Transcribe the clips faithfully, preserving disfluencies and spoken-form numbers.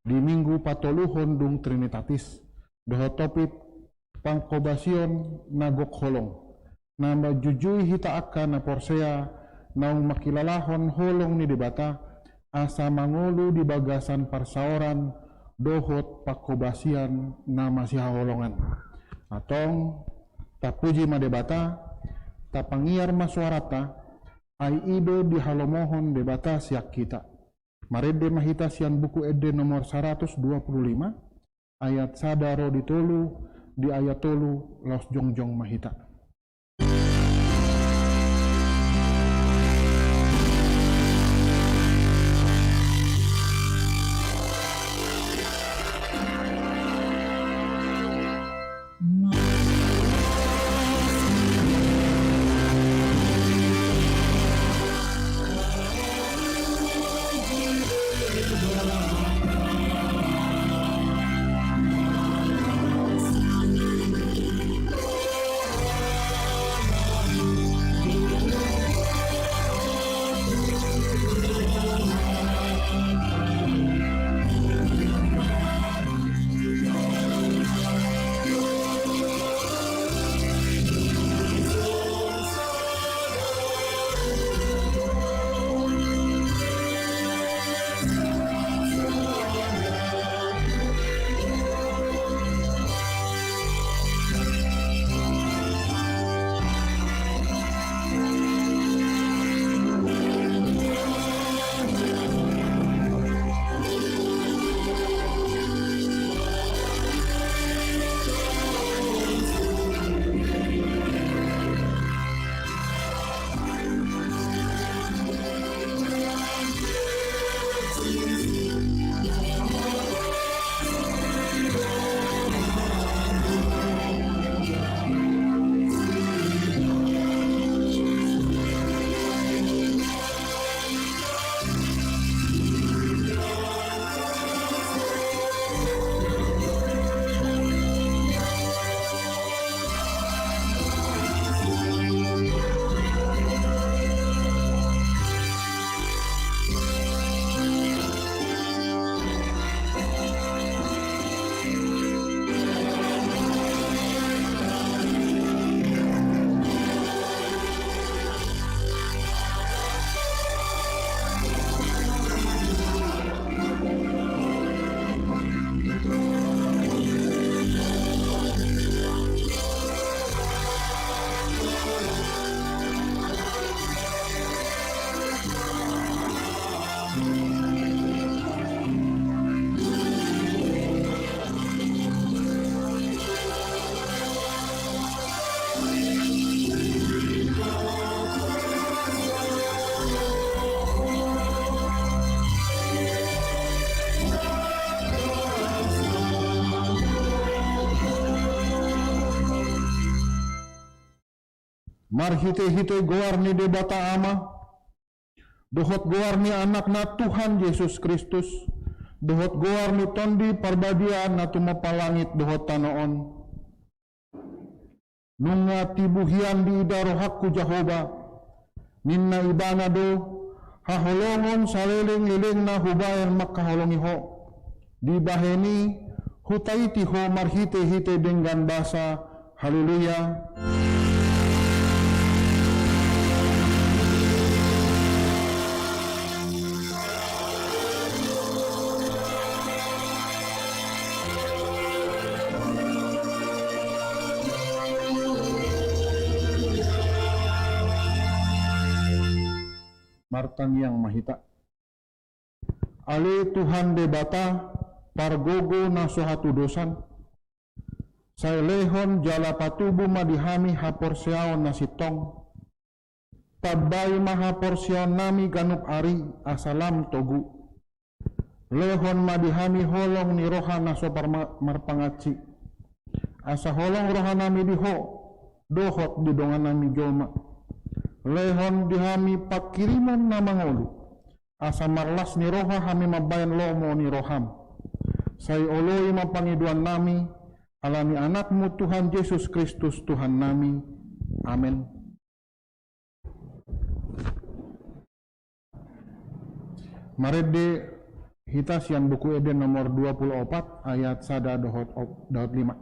di Minggu patoluhon dung Trinitatis, dohot topik pangkobasion na gok holong, na manjujui hita angka na porsea naung mangkilalahon holong ni Debata, asa mangolu di bagasan parsaoran dohot pangkobasian na masihaholongan. Antong, tapuji ma Debata, tapangiar ma soaranta, ai i do dihalomohon Debata sian hita. Marende ma hita sian Buku Ende nomor saratus dua pulu lima, ayat sada ro di tolu, di ayat tolu laos jongjong ma hita. Marhitehite goar ni Debata Ama, dohot goar ni Anakna Tuhan Jesus Kristus, dohot goar ni Tondi Parbadia na tumompa langit dohot tano on. Nunga tibu hian diida rohangku Jahowa, ninna Ibana do, haholongon salelenglelengna hubahen mangkaholongi ho. Dibahen i, hutaiti ho marhitehite denggan basa. Haleluya. Martangiang ma hita. Ale Tuhan Debata, pargogo na so hatudosan, sai lehon jala patubu ma di hami haporseaon na sintong. Tambai ma haporseaonnami ganup ari asa lam togu. Lehon ma di hami holong ni roha na so parma-, marpangansi, asa holong rohanami di ho dohot di dongannami jolma. Lehon di hami pangkirimon na mangolu, asa marlas ni roha hami mambahen lomo ni roham. Sai oloi ma pangidoannami, ala ni Anakmu Tuhan Jesus Kristus Tuhannami. Amen. Marende Hita sian Buku Ende nomor dua pulu opat, ayat sada dohot op-, dohot lima.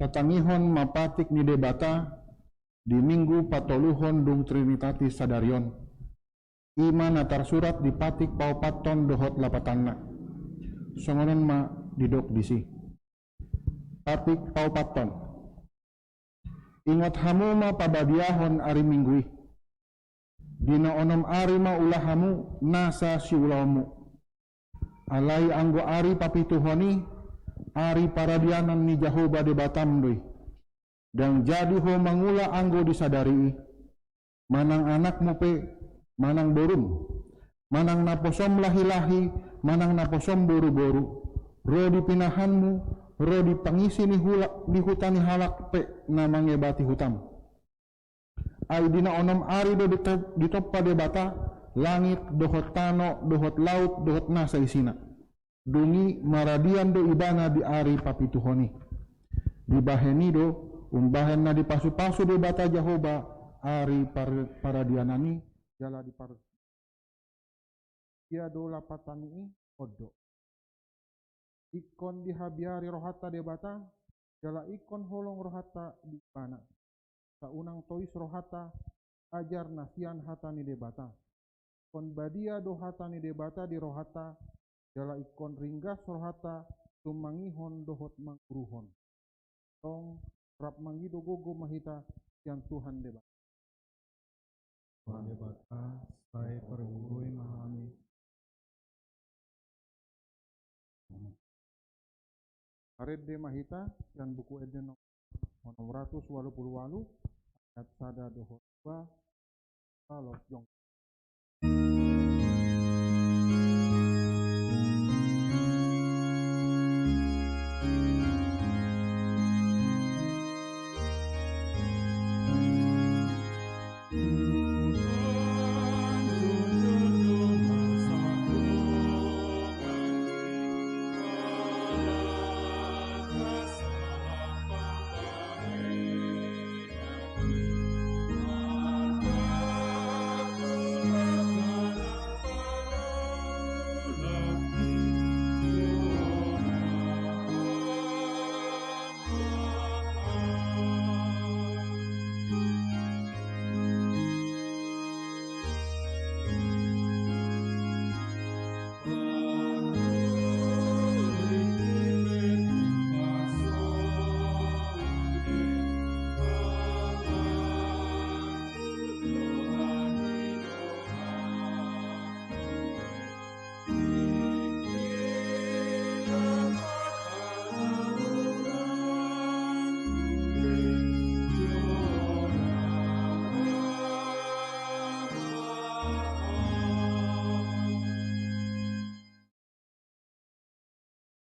Tatangihon ma patik ni Debata di Minggu patoluhon dung Trinitatis sadari on. I ma na tarsurat di patik paopathon dohot lapatanna. Songon on ma didok disi. Patik paopathon. Ingot hamu ma pabadiahon ari Minggu i. Di na onom ari ma ula hamu nasa siulaonmu. Alai anggo ari papituhon i, ari paradianan ni Jahowa Debatam do i. Ndang jadi ho mangula anggo di sadari i. Manang anakmu pe, manang borum, manang naposom lahi-lahi, manang naposom boru-boru, ro di pinahanmu, ro di pangisi ni hula-, ni huta ni halak pe na mangebati hutam. Ai di na onom ari do dito-, ditompa Debata langit dohot tano dohot laut dohot nasa isina. Dung i maradian do Ibana di ari papituhon i. Dibahen i do umbahen na dipasu-pasu Debata Jahowa ari par-, paradianan i, jala dipar-, ia do lapatan i, on do. Ingkon dihabiari rohanta Debata, jala ingkon holong rohanta di Ibana. Sai unang tois rohanta ajar na sian hata ni Debata. Ingkon badia do hata ni Debata di rohanta, jala ingkon ringgas rohanta tumangihon dohot manguruhon. Tong rap mangido gogo ma hita sian Tuhan Debata. Tuhan Debata, sai pargogoi ma hami. Marende ma hita sian Buku Ende nomor onom ratus walu pulu walu, ayat sada dohot dua. Halo, jong.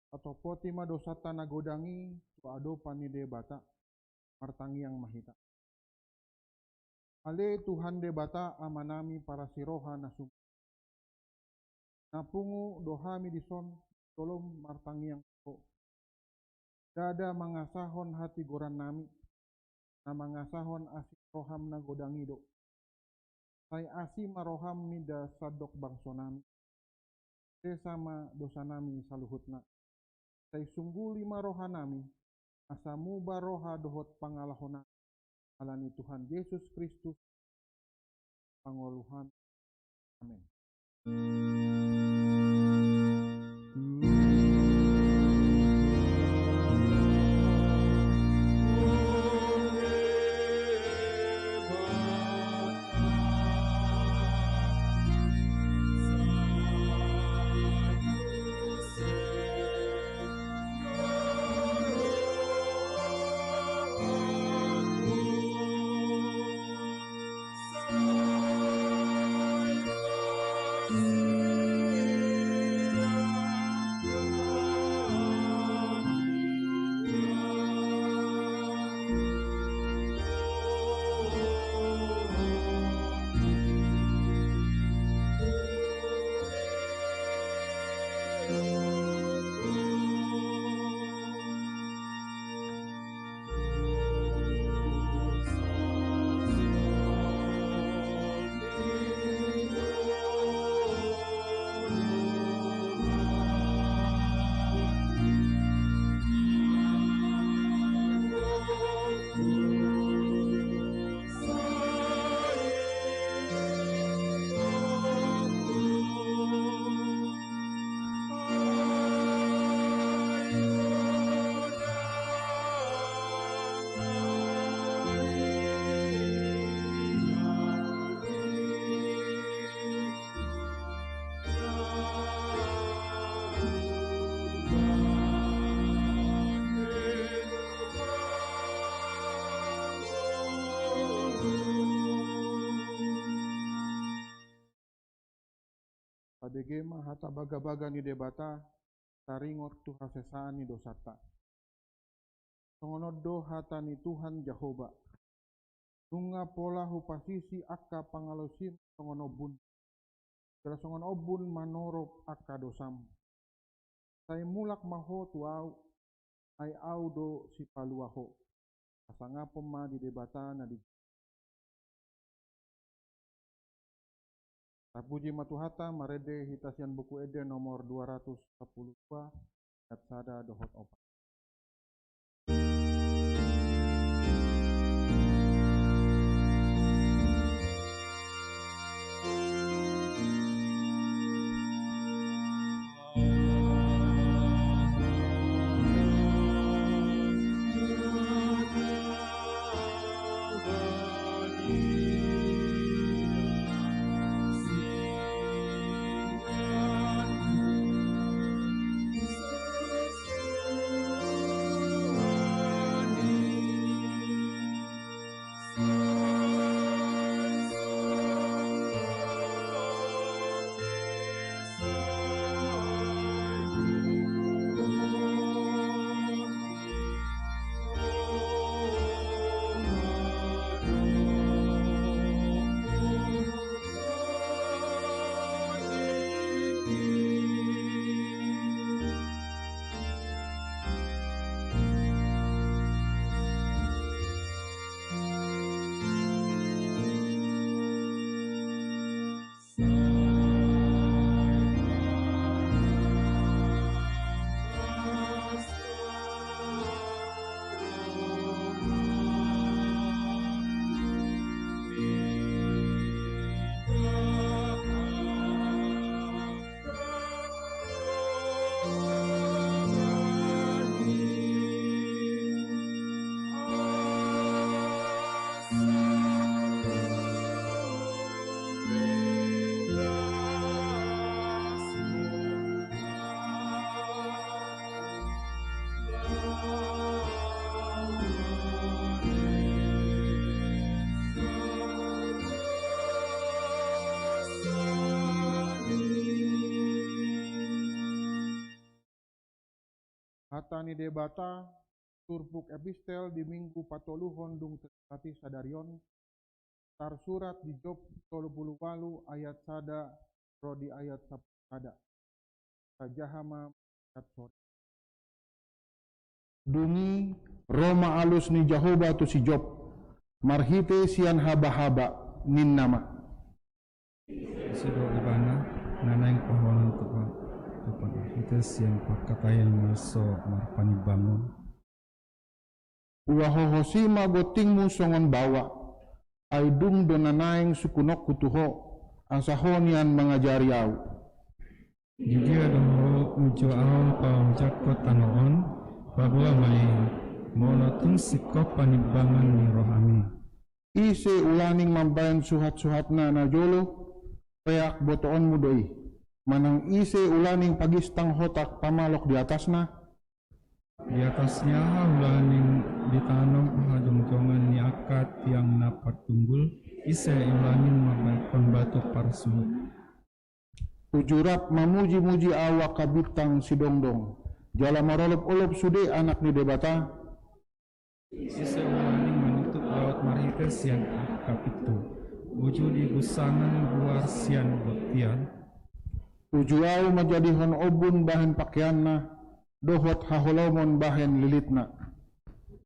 Atopoti ma dosanta na godang i tu adopan ni Debata. Martangiang ma hita. Ale Tuhan Debata Amanami parasi roha na sum-, na pungu do hami dison, tolong martangiang tu Ho. Ndada mangasahon hatigorannami, na mangasahon asi ni roham na godang i do. Sai asi ma roham mida sandok bangso nami. Sesa ma dosa nami saluhutna. Sai sungguli ma roha nami, asa muba roha dohot pangalaho nami. Ala ni Tuhan Jesus Kristus, pangolu hami. Amen. Tabege ma hata bagabaga ni Debata, taringot tu hasesaan ni dosanta. Songon on do hata ni Tuhan Jahowa: Nunga pola hupasisi angka pangalaosim songon ombun, jala songon ombun manorop angka dosam. Sai mulak ma ho tu Ahu, ai Ahu do sipalua ho. Hasangapon ma di Debata na di Tapuji ma Tuhanta. Marende hita sian Buku Ende nomor dua ratus empat puluh dua, ayat sada dohot opat. Hata ni Debata, turpuk epistel di Minggu patoluhon dung terjadi sadari on, tarsurat di Job tolu pulu ualu ayat sada ro di ayat sampulu sada. Tajaha ma. Dung i ro ma alus ni Jahowa tu si Job, marhite sian habahaba, ninna ma: Sidok ibana na naeng pahonon tu pa-, tu panahite sian pangkataion na so marpanimbangon. Uahohosi ma gontingmu songon baoa, ai dung do na naeng sungkunonku tu ho, asa ho nian mangajari ahu. Di dia do ho uju ahu paonjangkon tano on, paboa ma i, molo tung singkop panimbangan ni rohami. Ise ulaning mambahen suhatsuhatna na jolo, peak botoonmu do i. Manang ise ulaning pagistang hotak pamalok di atasna. Di atas ni aha ulaning ditanom hajongjongan ni angka tiang na partunggul, ise ulaning mambahenkon batu parsuhut. Uju rap mamujimuji ahu angka bintang sidongdong, jala marolopolop sude anak ni Debata. Ise ulaning manutup laut marhite sian angka pintu, uju digunsangan guar sian bontean. Uju ahu manjadihon ombun bahen pakeanna, dohot haholomon bahen lilitna.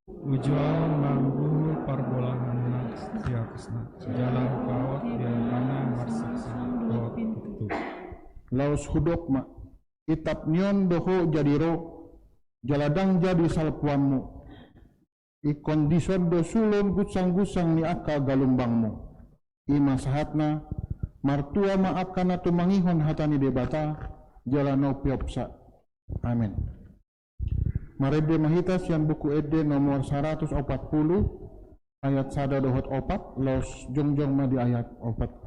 Uju ahu mambuhul parbolahanna di atasna, jala hupaot di angkana marsaksi dohot pintu. Laos hudok ma, itap ni on do ho jadi ro, jala ndang jadi salpuanmu. Ingkon dison do sulon gunsanggunsang ni angka galumbangmu. I ma sahatna, martua ma angka na tumangihon hata ni Debata, jala na umpeopsa. Amen. Marende ma hita sian Buku Ende nomor saratus opat pulu, ayat sada dohot opat, laos jongjong ma di ayat opat.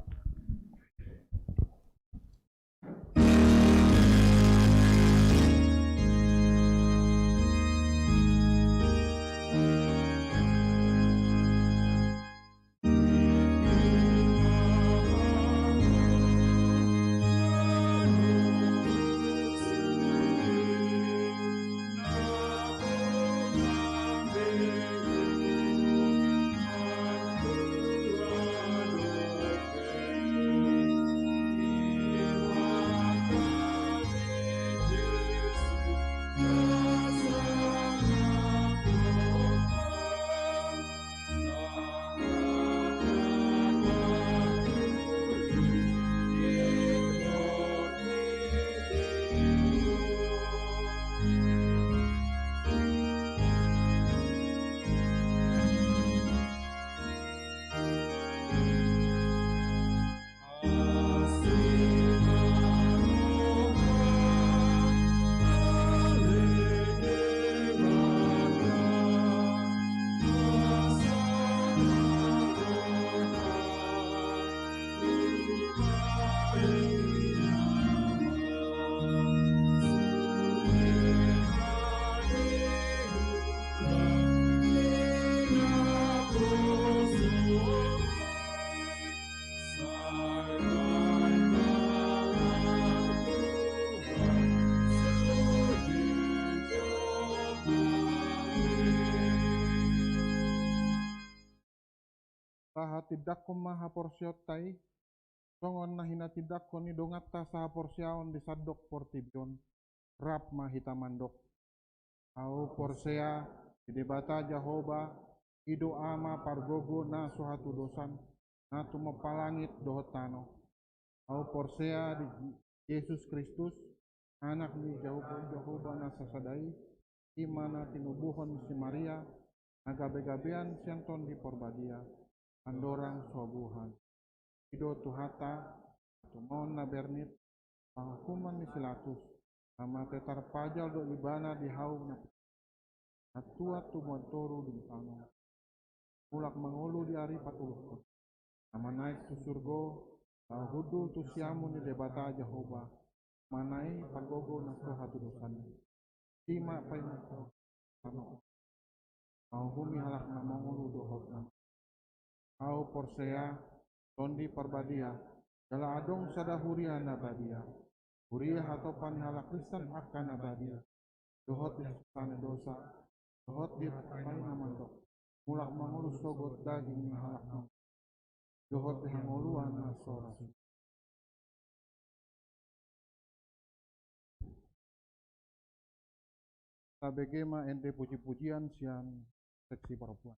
Tahatindangkon ma haporseaonta i, songon na hinatindangkon ni donganta sahaporseaon di sandok portibi on. Rap ma hita mandok. Ahu porsea di Debata Jahowa, i do Ama pargogo na so hatudosan, na tumompa langit dohot tano. Ahu porsea di Jesus Kristus, Anak ni Jahowa, Jahowa na sasada i, i ma na tinubuhon si Maria, na gabegabean sian Tondi Parbadia, andorang so buhan. I do Tuhanta, na tumaon na bernit, panguhuman ni si Latus, na mate tarpajal do ibana di hau na, na tuat tubuan toru dung tano. Mulak mangolu di ari patoluhon. Na manaek tu surgo, laho hundul tu siamun ni Debata Jahowa, manang i pargogo na so hatudosan i. I ma paima tano. Manguhumi halak na mangolu dohot na. Ahu porsea, Tondi Parbadia, jala adong sada huria na badia. Huria hatopan ni halak Kristen angka na badia. Dohot di hasesaan ni dosa, dohot di paima mandok. Mulak mangolu sogot daging ni halak na. Dohot di hangoluan na so ra. Tabege ma ende pujipujian sian seksi parompuan.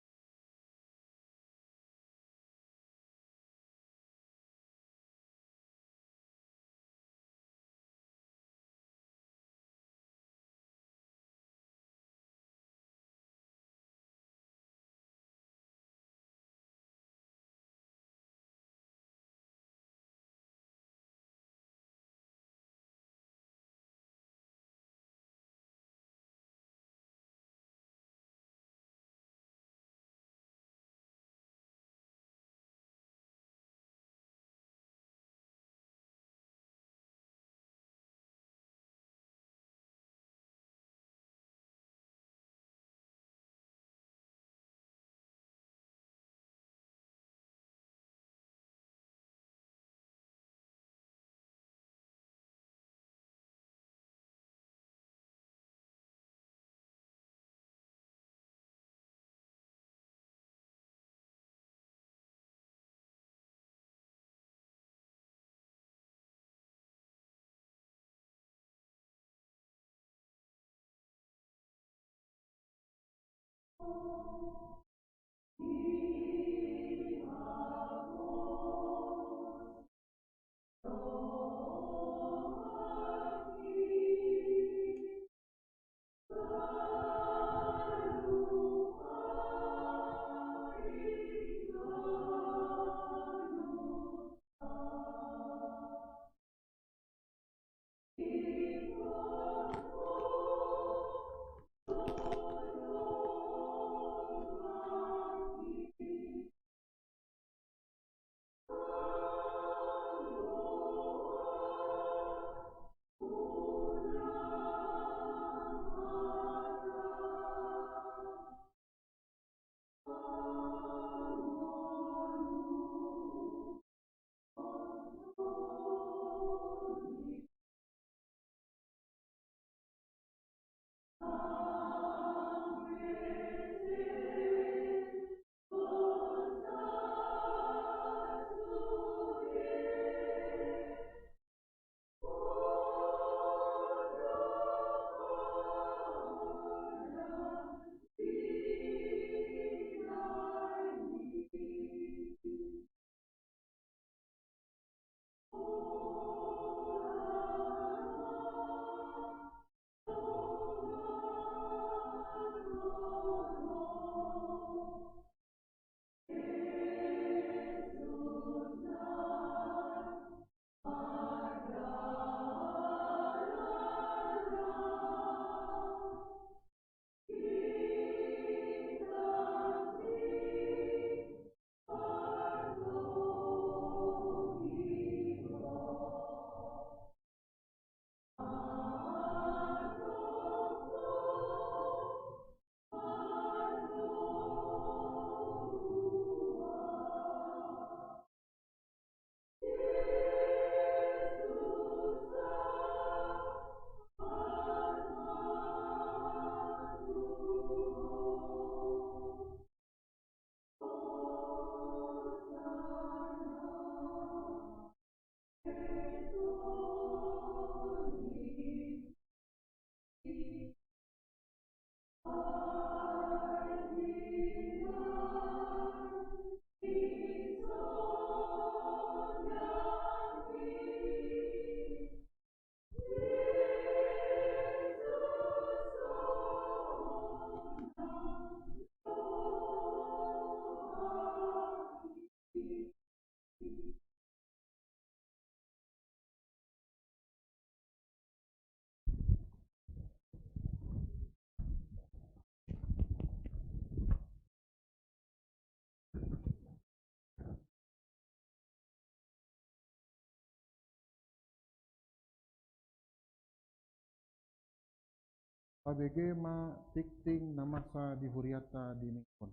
Pabege ma tingting na masa di hurianta di minggu on.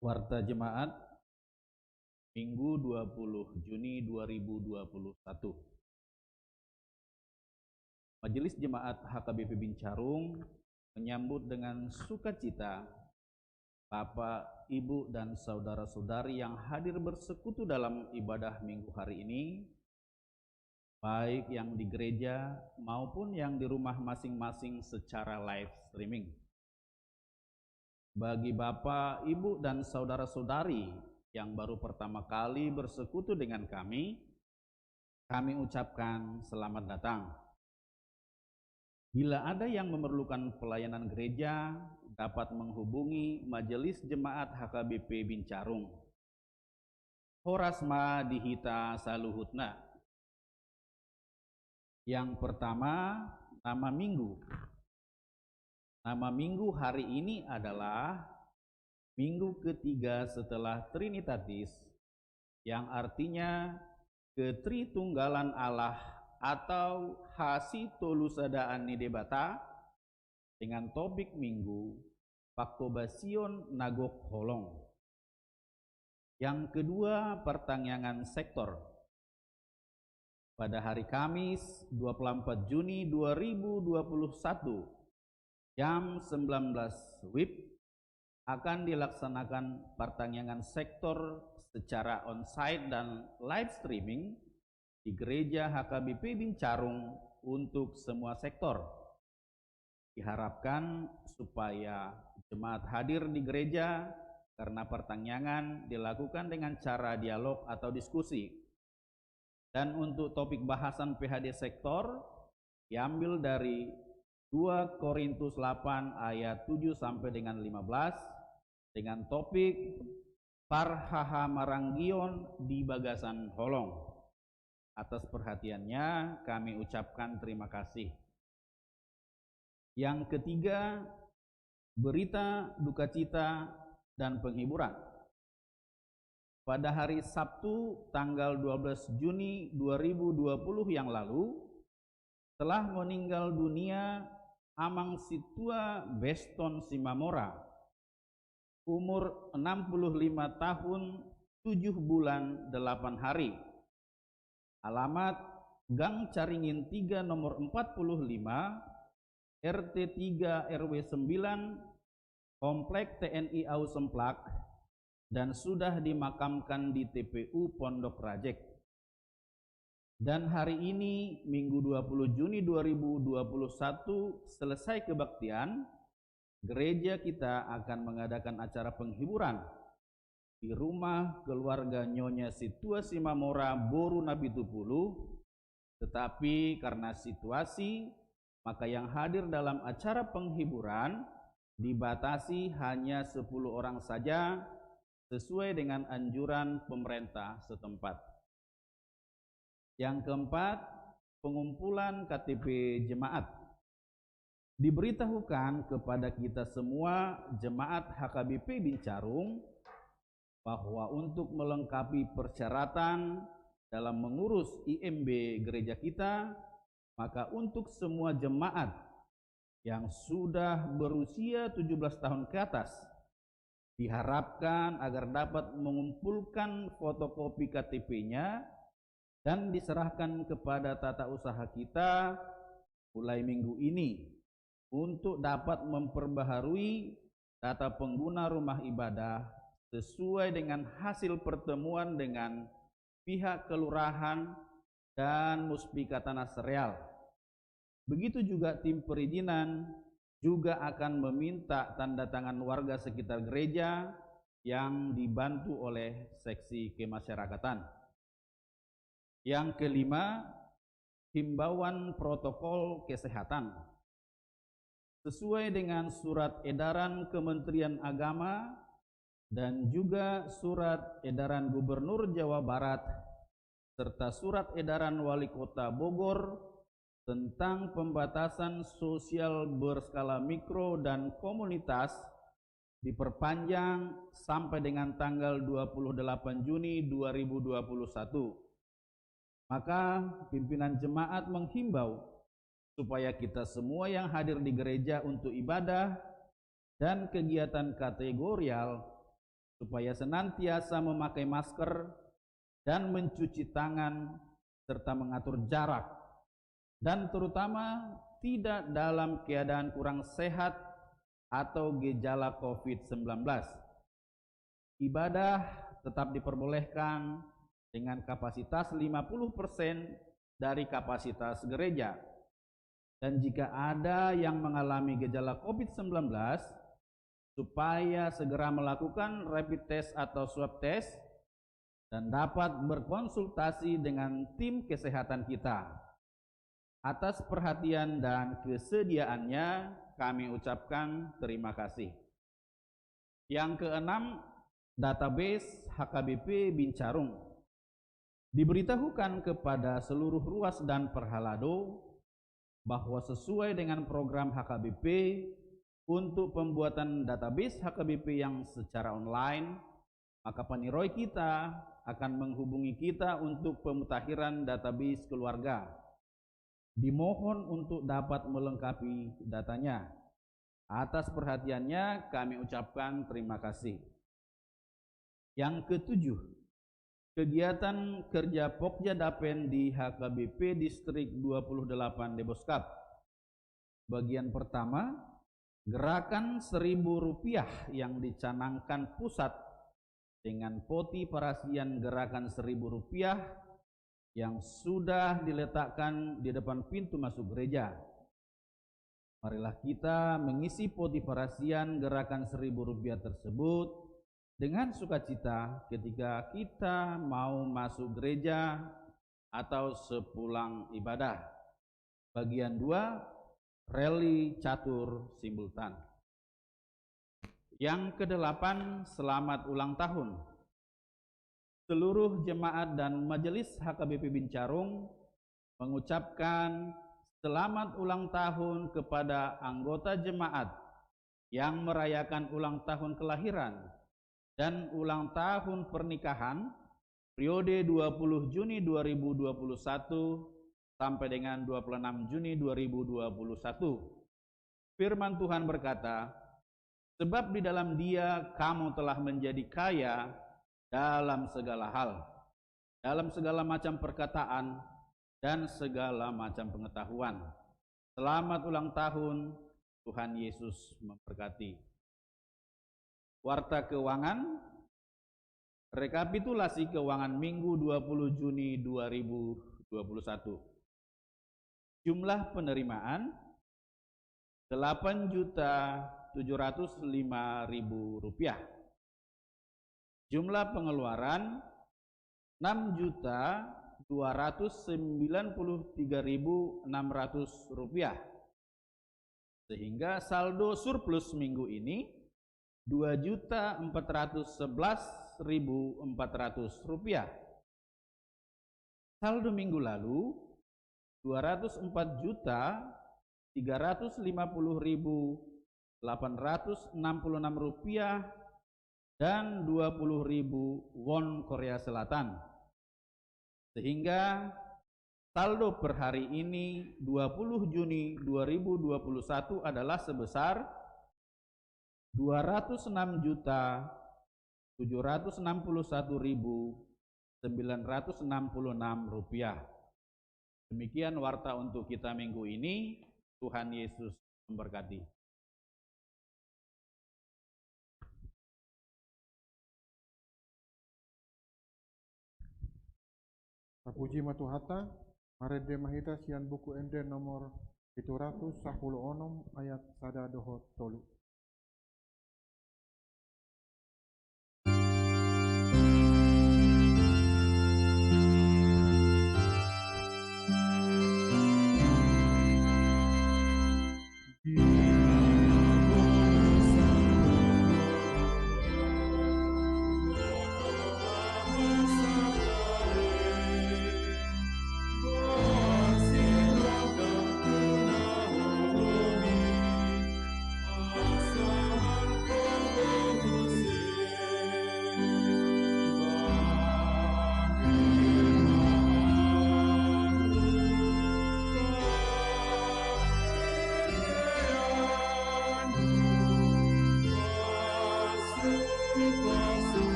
Warta Jemaat, Minggu dua puluh Juni dua ribu dua puluh satu. Majelis Jemaat H K B P Bincarung menyambut dengan sukacita Bapak, Ibu, dan saudara-saudari yang hadir bersekutu dalam ibadah Minggu hari ini, baik yang di gereja maupun yang di rumah masing-masing secara live streaming. Bagi Bapak, Ibu, dan saudara-saudari yang baru pertama kali bersekutu dengan kami, kami ucapkan selamat datang. Bila ada yang memerlukan pelayanan gereja, dapat menghubungi Majelis Jemaat H K B P Bincarung. Horas ma di hita saluhutna. Yang pertama, nama minggu. Nama minggu hari ini adalah minggu ketiga setelah Trinitatis, yang artinya Ketritunggalan Allah atau Hasitolusadaan ni Debata, dengan topik minggu, Pangkobasion na gok holong. Yang kedua, pertangiangan sektor. Pada hari Kamis, dua puluh empat Juni dua ribu dua puluh satu, jam sembilan belas wib, akan dilaksanakan partangiangan sektor secara onsite dan live streaming di Gereja H K B P Bincarung untuk semua sektor. Diharapkan supaya jemaat hadir di gereja karena partangiangan dilakukan dengan cara dialog atau diskusi. Dan untuk topik bahasan P H D sektor diambil dari dua Korintus delapan ayat tujuh sampai dengan lima belas dengan topik Parhahamaranggion di Bagasan Holong. Atas perhatiannya kami ucapkan terima kasih. Yang ketiga, berita duka cita dan penghiburan. Pada hari Sabtu tanggal dua belas Juni dua ribu dua puluh yang lalu, telah meninggal dunia Amang Situa Beston Simamora, umur enam puluh lima tahun, tujuh bulan, delapan hari. Alamat Gang Caringin tiga nomor empat puluh lima, R T tiga R W sembilan, Komplek T N I Au Semplak, dan sudah dimakamkan di T P U Pondok Rajek. Dan hari ini, Minggu dua puluh Juni dua ribu dua puluh satu, selesai kebaktian, gereja kita akan mengadakan acara penghiburan di rumah keluarga Nyonya Situa Simamora boru Napitupulu, tetapi karena situasi, maka yang hadir dalam acara penghiburan dibatasi hanya sepuluh orang saja sesuai dengan anjuran pemerintah setempat. Yang keempat, pengumpulan K T P jemaat. Diberitahukan kepada kita semua jemaat H K B P Bincarung bahwa untuk melengkapi persyaratan dalam mengurus I M B gereja kita, maka untuk semua jemaat yang sudah berusia tujuh belas tahun ke atas diharapkan agar dapat mengumpulkan fotokopi K T P-nya dan diserahkan kepada tata usaha kita mulai minggu ini untuk dapat memperbaharui data pengguna rumah ibadah sesuai dengan hasil pertemuan dengan pihak kelurahan dan Muspika Tanah Sereal. Begitu juga tim perizinan juga akan meminta tanda tangan warga sekitar gereja yang dibantu oleh seksi kemasyarakatan. Yang kelima, himbauan protokol kesehatan. Sesuai dengan surat edaran Kementerian Agama dan juga surat edaran Gubernur Jawa Barat serta surat edaran Wali Kota Bogor tentang pembatasan sosial berskala mikro dan komunitas diperpanjang sampai dengan tanggal dua puluh delapan Juni dua ribu dua puluh satu. Maka pimpinan jemaat menghimbau supaya kita semua yang hadir di gereja untuk ibadah dan kegiatan kategorial supaya senantiasa memakai masker dan mencuci tangan serta mengatur jarak, dan terutama tidak dalam keadaan kurang sehat atau gejala covid sembilan belas. Ibadah tetap diperbolehkan dengan kapasitas lima puluh persen dari kapasitas gereja. Dan jika ada yang mengalami gejala covid sembilan belas, supaya segera melakukan rapid test atau swab test dan dapat berkonsultasi dengan tim kesehatan kita. Atas perhatian dan kesediaannya, kami ucapkan terima kasih. Yang keenam, database H K B P Bincarung. Diberitahukan kepada seluruh ruas dan perhalado bahwa sesuai dengan program H K B P untuk pembuatan database H K B P yang secara online, maka paniroi kita akan menghubungi kita untuk pemutakhiran database keluarga. Dimohon untuk dapat melengkapi datanya. Atas perhatiannya kami ucapkan terima kasih. Yang ketujuh, Kegiatan kerja Pokja Dapen di H K B P Distrik dua puluh delapan Deboskap. Bagian pertama, gerakan seribu rupiah yang dicanangkan pusat dengan poti parasian gerakan seribu rupiah yang sudah diletakkan di depan pintu masuk gereja. Marilah kita mengisi poti parasian gerakan seribu rupiah tersebut dengan sukacita ketika kita mau masuk gereja atau sepulang ibadah. Bagian dua, rally catur Simboltan. Yang kedelapan, selamat ulang tahun. Seluruh jemaat dan majelis H K B P Bincarung mengucapkan selamat ulang tahun kepada anggota jemaat yang merayakan ulang tahun kelahiran dan ulang tahun pernikahan periode dua puluh Juni dua ribu dua puluh satu sampai dengan dua puluh enam Juni dua ribu dua puluh satu. Firman Tuhan berkata, "Sebab di dalam Dia kamu telah menjadi kaya dalam segala hal, dalam segala macam perkataan dan segala macam pengetahuan." Selamat ulang tahun, Tuhan Yesus memberkati. Warta keuangan, rekapitulasi keuangan Minggu dua puluh Juni dua ribu dua puluh satu. Jumlah penerimaan, delapan juta tujuh ratus lima ribu rupiah. Jumlah pengeluaran, enam juta dua ratus sembilan puluh tiga ribu enam ratus rupiah. Sehingga saldo surplus minggu ini dua juta empat ratus sebelas ribu empat ratus rupiah. Saldo minggu lalu, dua ratus empat juta tiga ratus lima puluh ribu delapan ratus enam puluh enam rupiah dan dua puluh ribu won Korea Selatan. Sehingga saldo per hari ini, dua puluh Juni dua ribu dua puluh satu, adalah sebesar dua ratus enam juta tujuh ratus enam puluh satu ribu sembilan ratus enam puluh enam rupiah. Demikian warta untuk kita minggu ini. Tuhan Yesus memberkati. Tapuji ma Tuhanta, marende ma hita sian Buku Ende nomor pitu ratus sampulu onom, ayat sada dohot tolu.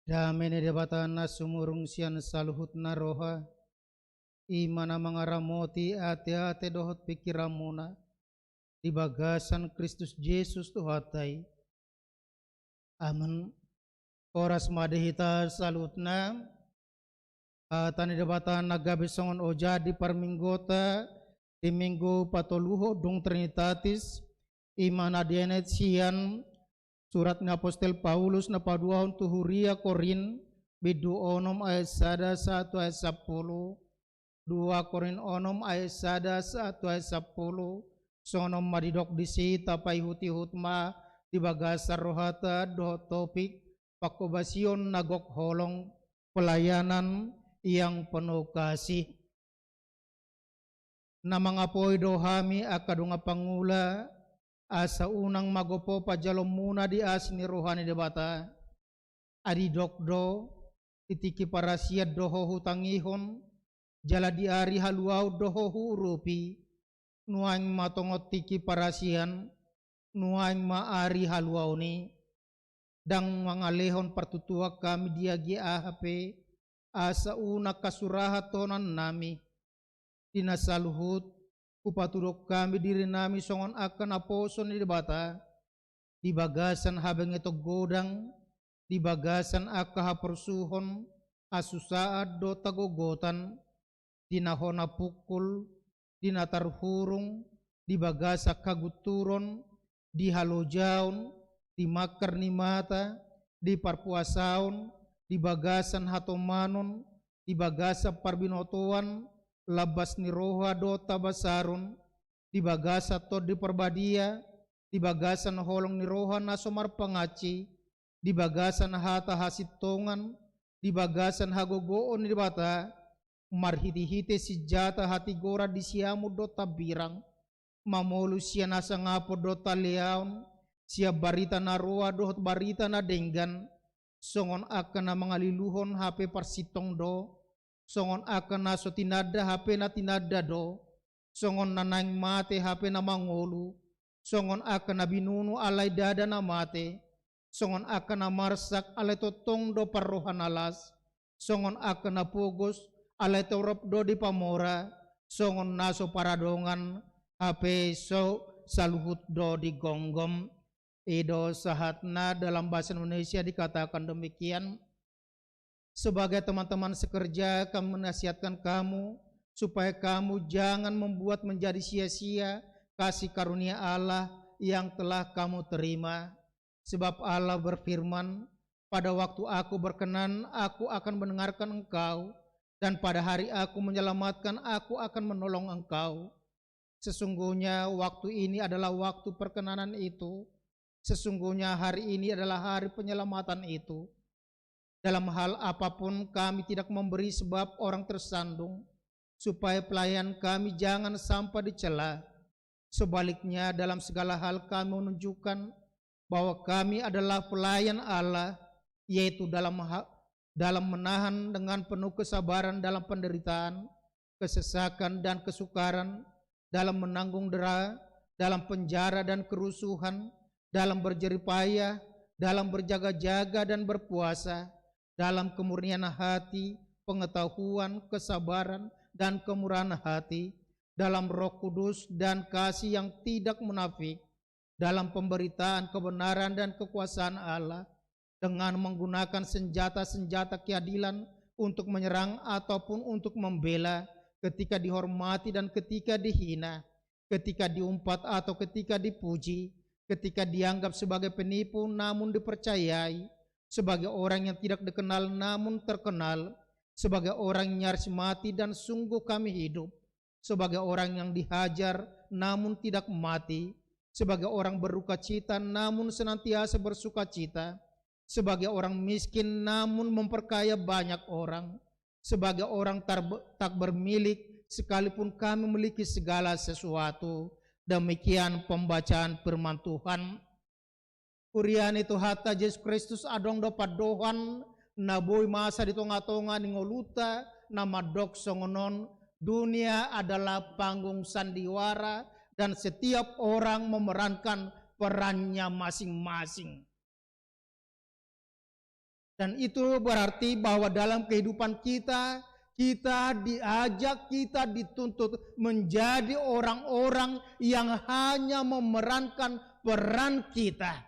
Dame ni Debata na sumurung sian saluhutna roha, i ma na mangaramoti ateate dohot pingkiranmuna di bagasan Kristus Jesus Tuhanta i. Amen. Horas ma di hita saluhutna. Hata ni Debata na gabe songon oja di parmingguonta di Minggu patoluhon dung Trinitatis, i ma na dienet sian surat ni apostel Paulus na paduahon tu huria Korint, bindu onom ayat sada sahat tu ayat sampulu, dua Korint onom ayat sada sahat tu ayat sampulu. Songon on ma didok disi, tapaihutihut ma di bagasan rohanta dohot topik panghobasion na gok holong, pelayanan yang penuh kasih. Na mangapoi do hami angka dongan pangula, asa unang magopo panjaloonmuna di asi ni roha ni Debata. Adi didok do, di tingki parasian do ho hutangihon, jala di ari haluaon do ho huurupi. Nuaeng ma tongon tingki parasian, nuaeng ma ari haluaon i. Ndang mangalehon partutuan hami di agia aha pe, asa unang hasurahan tu honahan nami. Di na saluhut, hupatudok hami dirinami songon angka naposo ni Debata, di bagasan habengeton godang, di bagasan angka haporsuhon, hasusaan dohot hagogotan, di na hona pungkul, di na tarhurung, di bagasan hagunturon, di halojaon, di mangkar ni mata, di parpuasaon, di bagasan hatomanon, di bagasan parbinotoan, lambas ni roha dohot habasaron, di bagasan Tondi Parbadia, di bagasan holong ni roha na so marpangansi, di bagasan hata hasintongan, di bagasan hagogoon ni Debata, marhitehite sinjata hatigoran di siamun dohot hambirang, mamolus sian hasangapon dohot haleaon, sian barita na roa dohot barita na denggan, songon angka na mangaliluhon hape parsintong do, songon angka na so tinanda hape na tinanda do, songon na naeng mate hape na mangolu, songon angka na binunu alai ndada na mate, songon angka na marsak alai tongtong do parroha na las, songon angka na pogos alai torop do dipamora, songon na so paradongan hape so saluhut do digomgom. I do sahatna. Dalam bahasa Indonesia dikatakan demikian, sebagai teman-teman sekerja, kami menasihatkan kamu supaya kamu jangan membuat menjadi sia-sia kasih karunia Allah yang telah kamu terima. Sebab Allah berfirman, "Pada waktu Aku berkenan, Aku akan mendengarkan engkau, dan pada hari Aku menyelamatkan, Aku akan menolong engkau." Sesungguhnya waktu ini adalah waktu perkenanan itu. Sesungguhnya hari ini adalah hari penyelamatan itu. Dalam hal apapun kami tidak memberi sebab orang tersandung, supaya pelayan kami jangan sampai dicela. Sebaliknya, dalam segala hal kami menunjukkan bahwa kami adalah pelayan Allah, yaitu dalam ha-, dalam menahan dengan penuh kesabaran dalam penderitaan, kesesakan, dan kesukaran, dalam menanggung dera, dalam penjara dan kerusuhan, dalam berjeripayah, dalam berjaga-jaga dan berpuasa, dalam kemurnian hati, pengetahuan, kesabaran, dan kemurahan hati, dalam Roh Kudus dan kasih yang tidak munafik, dalam pemberitaan kebenaran dan kekuasaan Allah, dengan menggunakan senjata-senjata keadilan untuk menyerang ataupun untuk membela, ketika dihormati dan ketika dihina, ketika diumpat atau ketika dipuji, ketika dianggap sebagai penipu namun dipercayai, sebagai orang yang tidak dikenal namun terkenal, sebagai orang nyaris mati dan sungguh kami hidup, sebagai orang yang dihajar namun tidak mati, sebagai orang berduka cita namun senantiasa bersuka cita, sebagai orang miskin namun memperkaya banyak orang, sebagai orang tar-, tak bermilik sekalipun kami memiliki segala sesuatu. Demikian pembacaan firman Tuhan. Huria ni Tuhanta Jesus Kristus, adong do pandohan na boi masa di tongatonga ni ngolunta na mandok songon on: Dunia adalah panggung sandiwara dan setiap orang memerankan perannya masing-masing. Dan itu berarti bahwa dalam kehidupan kita, kita diajak, kita dituntut menjadi orang-orang yang hanya memerankan peran kita.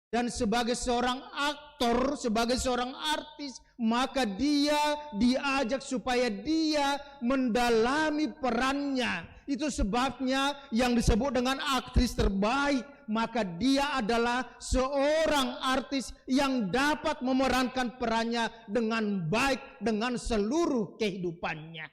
Dan sebagai seorang aktor, sebagai seorang artis, maka dia diajak supaya dia mendalami perannya. Itu sebabnya yang disebut dengan aktris terbaik, maka dia adalah seorang artis yang dapat memerankan perannya dengan baik, dengan seluruh kehidupannya.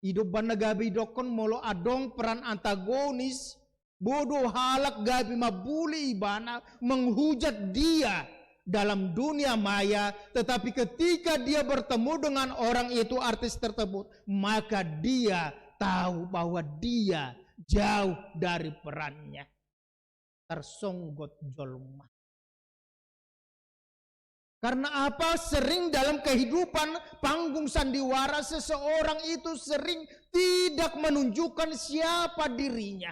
I do umbahen na gabe didokkon molo adong peran antagonis, boi do halak gabe mambuli ibana, menghujat dia dalam dunia maya, tetapi ketika dia bertemu dengan orang itu, artis tersebut, maka dia tahu bahwa dia jauh dari perannya. Tarsonggot jolma. Karena apa? Sering dalam kehidupan panggung sandiwara, seseorang itu sering tidak menunjukkan siapa dirinya.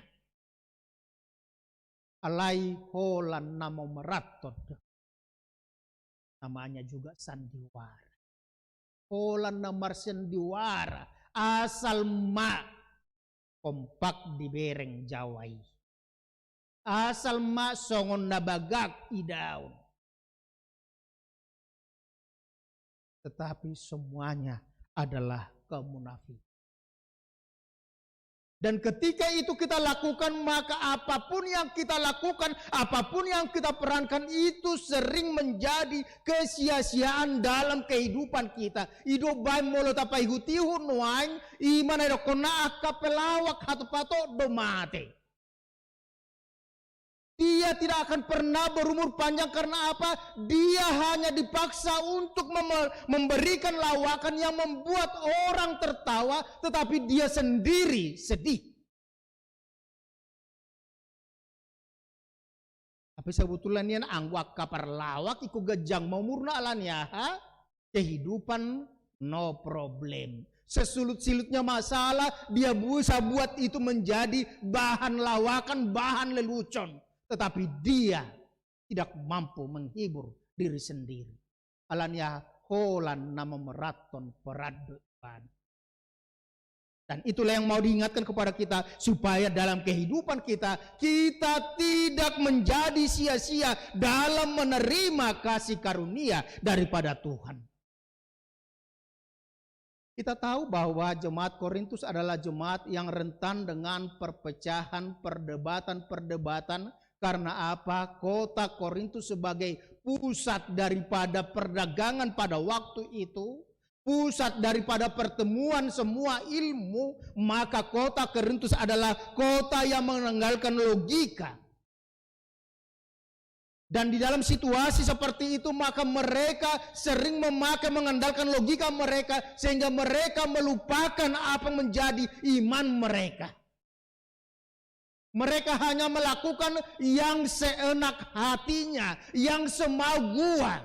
Alai holan na mamerathon. Namanya juga sandiwara. Holan na marsandiwara, asal ma kompak dibereng Jawa i. Asal ma songon na bagak idaon. Tetapi semuanya adalah kemunafikan. Dan ketika itu kita lakukan, maka apapun yang kita lakukan, apapun yang kita perankan, itu sering menjadi kesia-siaan dalam kehidupan kita. I do umbahen molo tapaihut-ihut nuaeng, i ma na didokkon na angka pelawak hatop-hatop do mate. Dia tidak akan pernah berumur panjang. Karena apa? Dia hanya dipaksa untuk mem-, memberikan lawakan yang membuat orang tertawa, tetapi dia sendiri sedih. Tapi sebetulnya nian anggo angka parlawak ingkon ganjang ma umurna, alani aha? Kehidupan no problem. Sesulut-sulutnya masalah, dia bisa buat itu menjadi bahan lawakan, bahan lelucon. Tetapi dia tidak mampu menghibur diri sendiri. Alani aha? Holan na mamerathon peran do ibana. Dan itulah yang mau diingatkan kepada kita, supaya dalam kehidupan kita, kita tidak menjadi sia-sia dalam menerima kasih karunia daripada Tuhan. Kita tahu bahwa jemaat Korintus adalah jemaat yang rentan dengan perpecahan, perdebatan-perdebatan. Karena apa? Kota Korintus sebagai pusat daripada perdagangan pada waktu itu, pusat daripada pertemuan semua ilmu, maka kota Korintus adalah kota yang mengandalkan logika. Dan di dalam situasi seperti itu, maka mereka sering memakai, mengandalkan logika mereka, sehingga mereka melupakan apa yang menjadi iman mereka. Mereka hanya melakukan yang seenak hatinya, yang semau gua.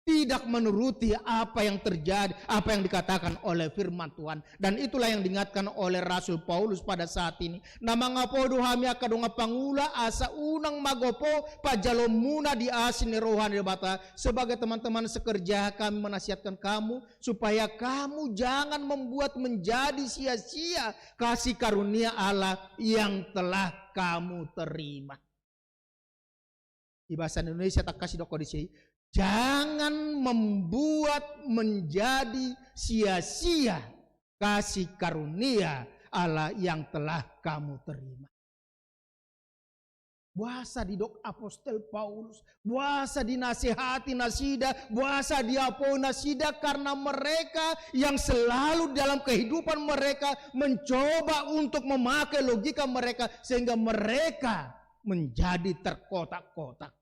Tidak menuruti apa yang terjadi, apa yang dikatakan oleh firman Tuhan. Dan itulah yang diingatkan oleh Rasul Paulus pada saat ini. Na mangapodop hami angka dongan pangula, asa unang magopo panjaloonmuna di asi ni roha ni Debata. Sebagai teman-teman sekerja, kami menasihatkan kamu supaya kamu jangan membuat menjadi sia-sia kasih karunia Allah yang telah kamu terima. Di bahasa Indonesia tangkas didok disi, jangan membuat menjadi sia-sia kasih karunia Allah yang telah kamu terima. Boasa didok apostel Paulus, boasa dinasihati nasida, boasa diapoi nasida, karena mereka yang selalu dalam kehidupan mereka mencoba untuk memakai logika mereka, sehingga mereka menjadi terkotak-kotak.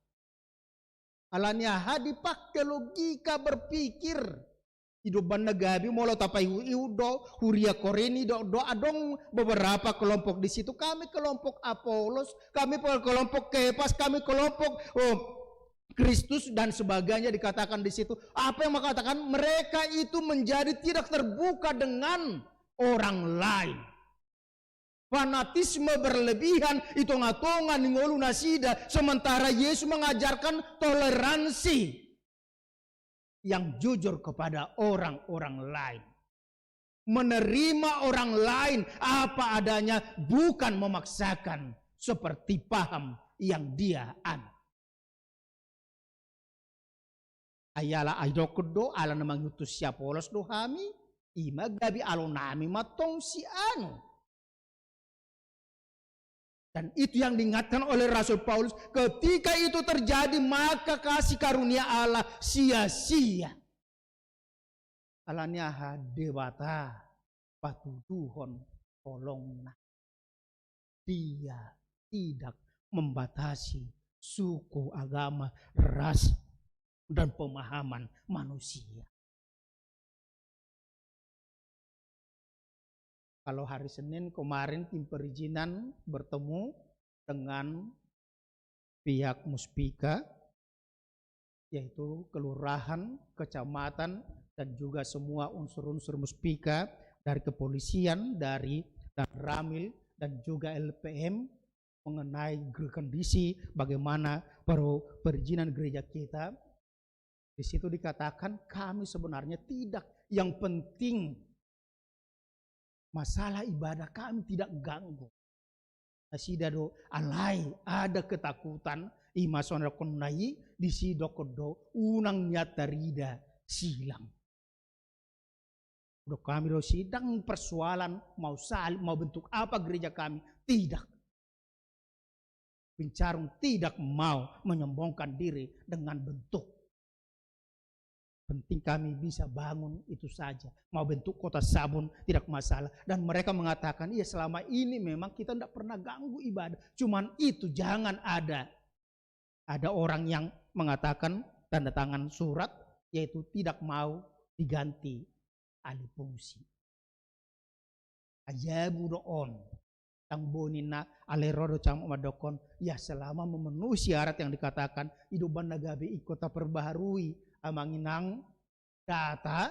Alani aha? Dipake logika berpikir. I do umbahen na gabe molo tapaihut-ihut do, huria Korint i do, do adong beberapa kelompok di situ. Kami kelompok Apolos, kami pe-, kelompok Kepas, kami kelompok, oh, Kristus dan sebagainya dikatakan di situ. Apa yang mengatakan? Mereka itu menjadi tidak terbuka dengan orang lain. Fanatisme berlebihan di tonga-tonga ni ngolu nasida, sementara Yesus mengajarkan toleransi yang jujur kepada orang-orang lain. Menerima orang lain apa adanya, bukan memaksakan seperti paham yang dia anut. Ai ala ai dokkon do, ala na mangihuthon si Apolos do hami, ima gabe alonami ma tong si anu. Dan itu yang diingatkan oleh Rasul Paulus, ketika itu terjadi, maka kasih karunia Allah sia-sia. Alani aha? Debata patuduhon holongna. Dia tidak membatasi suku, agama, ras, dan pemahaman manusia. Kalau hari Senin kemarin, tim perizinan bertemu dengan pihak Muspika, yaitu kelurahan, kecamatan, dan juga semua unsur-unsur Muspika dari kepolisian, dari Danramil, dan juga L P M, mengenai kondisi bagaimana per-, perizinan gereja kita. Di situ dikatakan, kami sebenarnya tidak, yang penting masalah ibadah kami tidak ganggu. Nasida do alai ada ketakutan, ima songon na i, disi dokkon do, unang nian tarida silang. Udah kami do sidang persoalan mau salib, mau bentuk apa gereja kami, tidak. Bincarung tidak mau menyombongkan diri dengan bentuk. Penting kami bisa bangun, itu saja. Mau bentuk kota sabun, tidak masalah. Dan mereka mengatakan, iya, selama ini memang kita tidak pernah ganggu ibadah. Cuman itu jangan ada. Ada orang yang mengatakan tanda tangan surat, yaitu tidak mau diganti alih fungsi. Ai jabu do on. Dang boi ninna, alai ro do camat mandokkon, ya, selama memenuhi syarat yang dikatakan, i do umbahen na gabe ingkon taperbaharui, amang inang, data,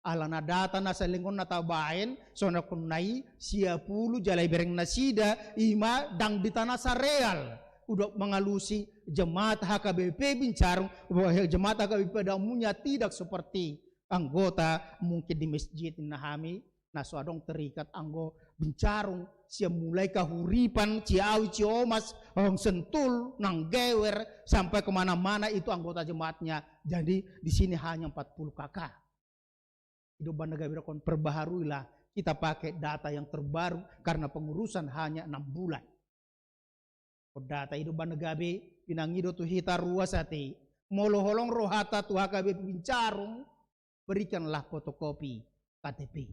alana data na saleleng on na tabaen, songon na i, sia pulu jala ibereng nasida, ima dang di tanasa real. Udah mengalusi jemaat H K B P Bincarung, bahwa jemaat H K B P pada umumnya tidak seperti anggota mungkin di masjid, ninna hami, na so adong terikat, anggo Bincarung, sian mulai Kahuripan, Ciawi, Ciomas, Hong Sentul, Nanggewer, sampai kemana-mana itu anggota jemaatnya. Jadi di sini hanya empat puluh K K. I do umbahen na gabe dokkon, perbaharuilah, kita pakai data yang terbaru karena pengurusan hanya enam bulan. Data i do umbahen na gabe pinangido tu hita ruas ate. Molo holong rohanta tu H K B P Bincarung, berikanlah fotokopi K T P.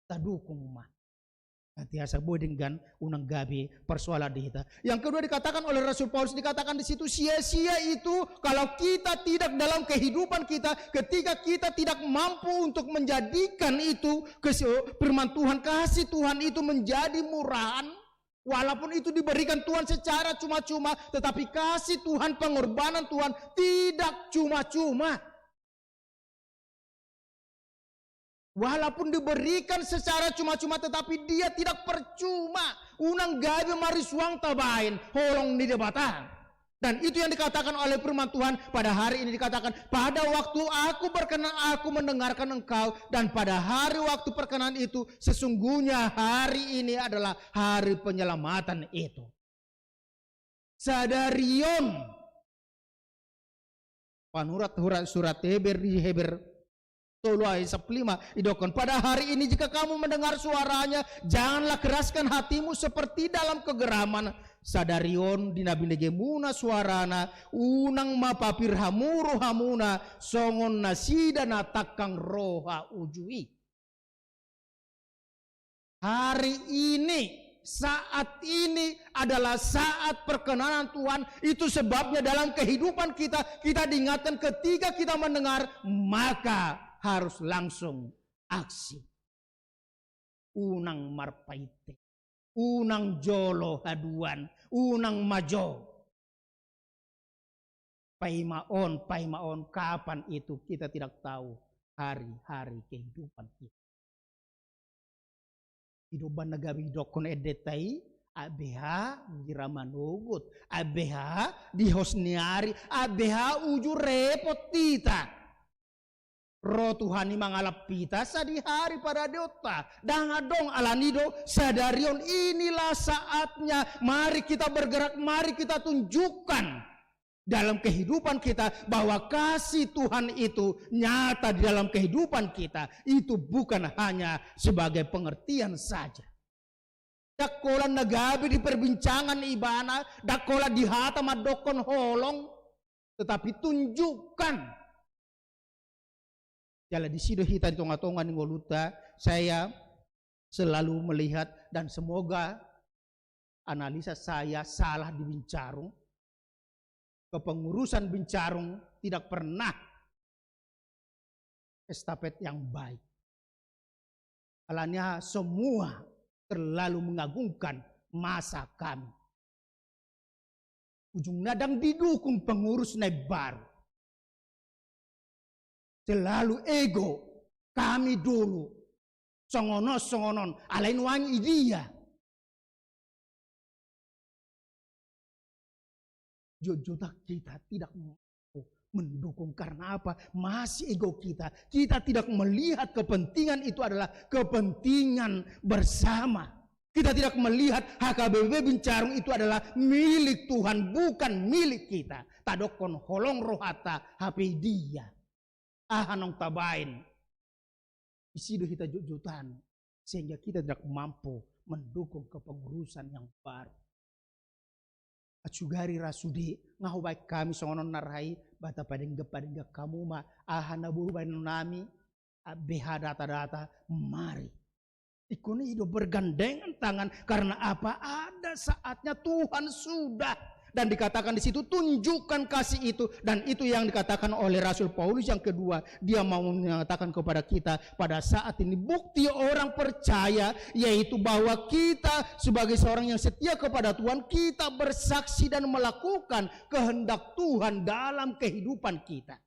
Tadukung ma. Nanti asa boi denggan unang gabe persoalan di hita. Yang kedua dikatakan oleh Rasul Paulus, dikatakan di situ sia-sia itu kalau kita tidak dalam kehidupan kita, ketika kita tidak mampu untuk menjadikan itu kes-, firman Tuhan, kasih Tuhan itu menjadi murahan, walaupun itu diberikan Tuhan secara cuma-cuma, tetapi kasih Tuhan, pengorbanan Tuhan tidak cuma-cuma. Walaupun diberikan secara cuma-cuma, tetapi dia tidak percuma. Unang gabe marisuang tabaen holong ni Debata. Dan itu yang dikatakan oleh firman Tuhan pada hari ini, dikatakan, pada waktu aku berkenan, aku mendengarkan engkau, dan pada hari waktu perkenan itu, sesungguhnya hari ini adalah hari penyelamatan itu. Sadari on. Panurat hurat surat Heber di Heber tolu ayat sampulu lima, didokkon, pada hari ini jika kamu mendengar suaranya, janganlah keraskan hatimu seperti dalam kegeraman. Sadari on di na binegemuna suarana, unang ma papir hamu rohamuna, songon nasida na tangkang roha uju i. Hari ini, saat ini adalah saat perkenanan Tuhan. Itu sebabnya dalam kehidupan kita, kita diingatkan ketika kita mendengar, maka harus langsung aksi. Unang marpainte, unang jolo haduan, unang majo. Paima on, paima on, kapan itu kita tidak tahu hari-hari kehidupan kita. Di umbahen na gabe didokkon endenta i, abeha gira manogot, abeha di hos ni ari, abeha uju repot hita. Ro Tuhan i mangalap hita sadihari paradeonta. Ndang adong, alani do sadari on, inilah saatnya. Mari kita bergerak, mari kita tunjukkan dalam kehidupan kita bahwa kasih Tuhan itu nyata di dalam kehidupan kita. Itu bukan hanya sebagai pengertian saja. Ndang holan na gabe di perbincangan ibana, ndang holan di hata mandokkon holong, tetapi tunjukkan. Jala disi do hita di tonga-tonga ni ngolunta, saya selalu melihat, dan semoga analisa saya salah di Bincarung, kepengurusan Bincarung tidak pernah estafet yang baik. Alani aha, semua terlalu mengagungkan masa kami. Ujungna ndang didukung pengurus na imbaru. Selalu ego, kami dulu. Songon on, songon on, alai nuaeng idia? Jotjotan kita tidak mampu mendukung. Karena apa? Masih ego kita. Kita tidak melihat kepentingan itu adalah kepentingan bersama. Kita tidak melihat H K B P Bincarung itu adalah milik Tuhan, bukan milik kita. Tadokkon holong rohanta, hape dia. Aha naung tabaen? Disi do hita jotjotan, sehingga kita tidak mampu mendukung kepengurusan yang baru. Acu gari ra sude, nga hubaen hami songon on na ra i, ba tapadenggan-padenggan hamu ma, aha na boi baenonnami, abeha data-data, mari. Ingkon i do bergandengan tangan, karena apa? Ada saatnya Tuhan sudah. Dan dikatakan di situ, tunjukkan kasih itu. Dan itu yang dikatakan oleh Rasul Paulus yang kedua. Dia mau menyatakan kepada kita pada saat ini bukti orang percaya, yaitu bahwa kita sebagai seorang yang setia kepada Tuhan, kita bersaksi dan melakukan kehendak Tuhan dalam kehidupan kita.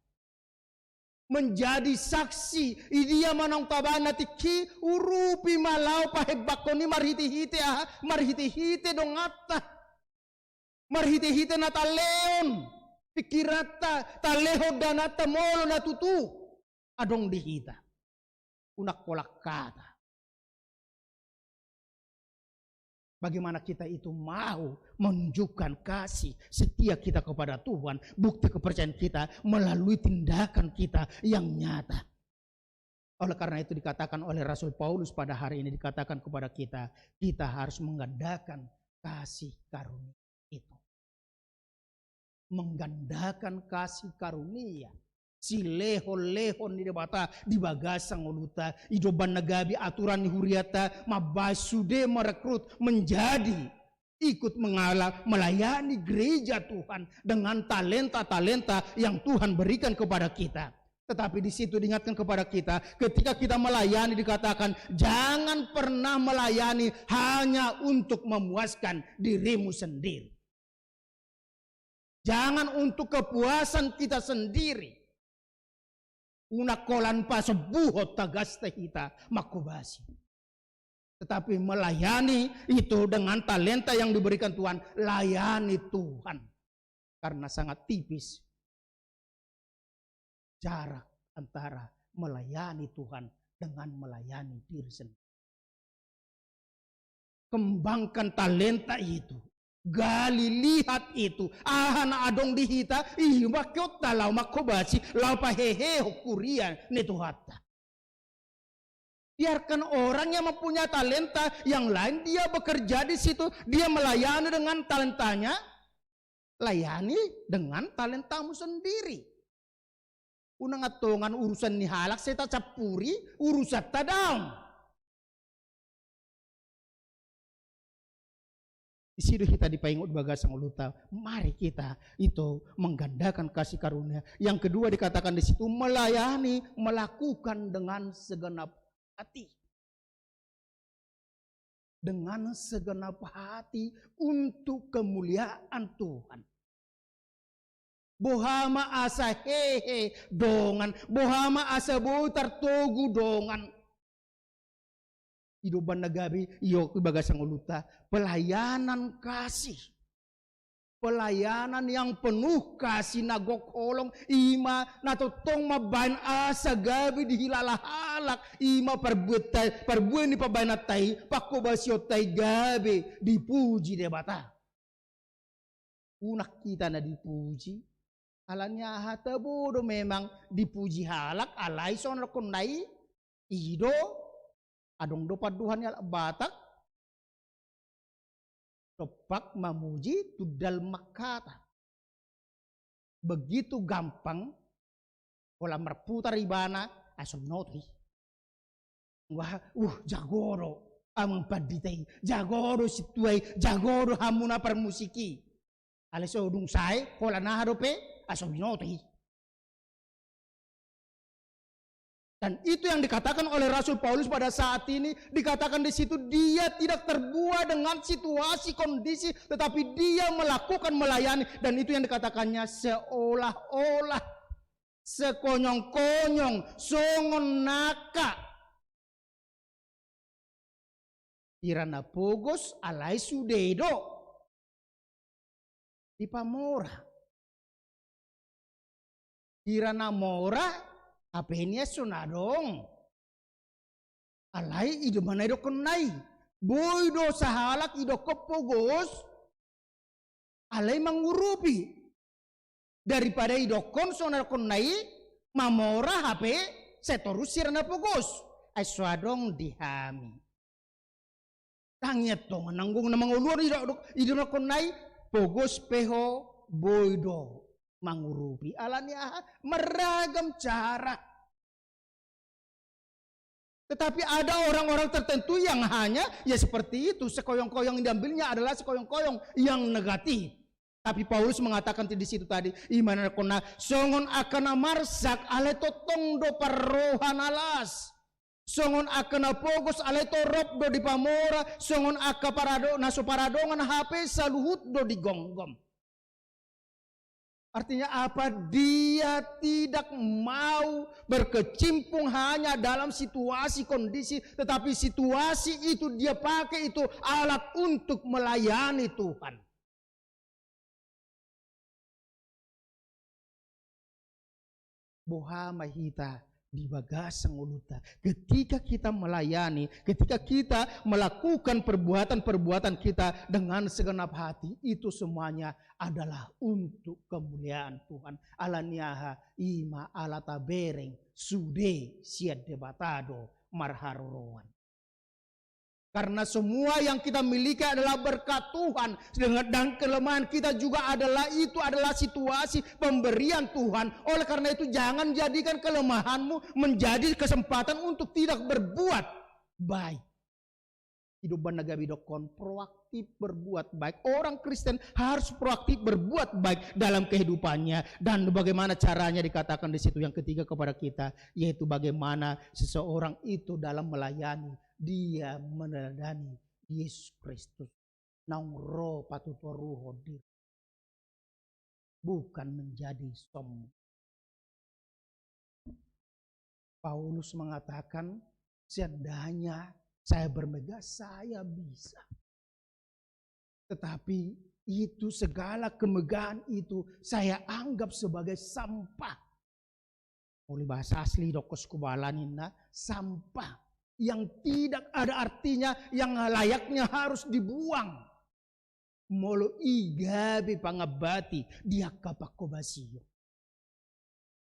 Menjadi saksi, idia ma naung tabaen na tingki, urupi ma laho pahembangkon i marhite-hite aha, marhite-hite donganta. Marhite-hite na talehon pikiranta, talehon dananta molo na tutu adong di hita. Unang holan hata. Bagaimana kita itu mau menunjukkan kasih setia kita kepada Tuhan, bukti kepercayaan kita melalui tindakan kita yang nyata. Oleh karena itu dikatakan oleh Rasul Paulus pada hari ini, dikatakan kepada kita, kita harus menggandakan kasih karunia itu. Menggandakan kasih karunia. Silehon-lehon ni Debata di bagasan ngolunta, di umbahen na gabe aturan ni huriata, mambaen sude merekrut menjadi ikut mengala-, melayani gereja Tuhan dengan talenta-talenta yang Tuhan berikan kepada kita. Tetapi di situ diingatkan kepada kita, ketika kita melayani dikatakan, jangan pernah melayani hanya untuk memuaskan dirimu sendiri. Jangan untuk kepuasan kita sendiri. Unang holan pasombuhon tagasta hita manghobasi. Tetapi melayani itu dengan talenta yang diberikan Tuhan, layani Tuhan. Karena sangat tipis jarak antara melayani Tuhan dengan melayani diri sendiri. Kembangkan talenta itu. Gali, lihat itu. Aha na adong di hita, i ma ingkon ta laho manghobasi, laho pahehehon huria ni Tuhanta. Biarkan orang yang mempunyai talenta yang lain, dia bekerja di situ, dia melayani dengan talentanya, layani dengan talentamu sendiri. Unang antong urusan ni halak sai tacampuri urusanta, daong. Disi do hita dipaingot bagasan ngolunta, mari kita itu menggandakan kasih karunia. Yang kedua dikatakan di situ melayani, melakukan dengan segenap hati. Dengan segenap hati untuk kemuliaan Tuhan. Boha ma asa hehe dongan, boha ma asa boi tartogu dongan. I do umbahen na gabe i, i bagasan ngolunta, pelayanan kasih. Pelayanan yang penuh kasih na gok holong, i ma na tongtong mambahen asa gabe dihilala halak, i ma parbue-, parbue ni pambahenanta i, pangkobasionta i gabe dipuji Debata. Unang hita na dipuji, ala ni aha? Tabo do memang dipuji halak, alai songon na dokkonna i, i do, adong do pandohan ni halak Batak, dompak mamuji tundal manghata. Begitu gampang, holan marputar ibana, ai so binoto i. Wah, uh, jago do amang pandita i, jago do sintua i, jago do hamuna parmusik i. Alai so dung sae, holan aha dope, ai so binoto i. Dan itu yang dikatakan oleh Rasul Paulus pada saat ini, dikatakan di situ dia tidak terbuat dengan situasi, kondisi, tetapi dia melakukan, melayani. Dan itu yang dikatakannya seolah-olah, sekonyong-konyong, songon naka. Hira na pogos alai sude do dipamora. Hira na mora, hape nian so na adong. Alai i do umbahen na didokkon i. Boi do sahalak didokkon pogos, alai mangurupi. Daripada didokkon songon na dokkonna i, mamora hape sai torus hira na pogos. Ai so adong di hami. Tangiang tongan nanggung na mangolu on, i do, i do dokkonna i, pogos pe ho, boi do mangurupi. Ala ni aha? Marragam cara. Tetapi ada orang-orang tertentu yang hanya, ya, seperti itu, sekoyong-koyong yang diambilnya adalah sekoyong-koyong yang negatif. Tapi Paulus mengatakan di situ tadi, i ma na dokkonna, songon angka na marsak alai tongtong do parroha na las. Songon angka na pogos alai torop do dipamora, songon angka parado-, na so paradongan hape saluhut do digomgom. Artinya apa? Dia tidak mau berkecimpung hanya dalam situasi kondisi, tetapi situasi itu dia pakai itu alat untuk melayani Tuhan. Boha ma hita di bagasan ngolunta? Ketika kita melayani, ketika kita melakukan perbuatan-perbuatan kita dengan segenap hati, itu semuanya adalah untuk kemuliaan Tuhan. Ala ni aha? I ma ala tabereng sude sian Debata do marharoroan. Karena semua yang kita miliki adalah berkat Tuhan. Dengan, dan kelemahan kita juga adalah, itu adalah situasi pemberian Tuhan. Oleh karena itu, jangan jadikan kelemahanmu menjadi kesempatan untuk tidak berbuat baik. I do umbahen na gabe didokkon proaktif berbuat baik. Orang Kristen harus proaktif berbuat baik dalam kehidupannya. Dan bagaimana caranya? Dikatakan di situ yang ketiga kepada kita, yaitu bagaimana seseorang itu dalam melayani, dia meneladani Yesus Kristus. Naung ro patuparuhon diri, bukan menjadi sombong. Paulus mengatakan, seandainya saya bermegah, saya bisa. Tetapi itu, segala kemegahan itu saya anggap sebagai sampah. Molo bahasa asli, dokkon sikobalan ninna, sampah yang tidak ada artinya, yang layaknya harus dibuang. Molo i gabe pangambati di angka pangkobasion.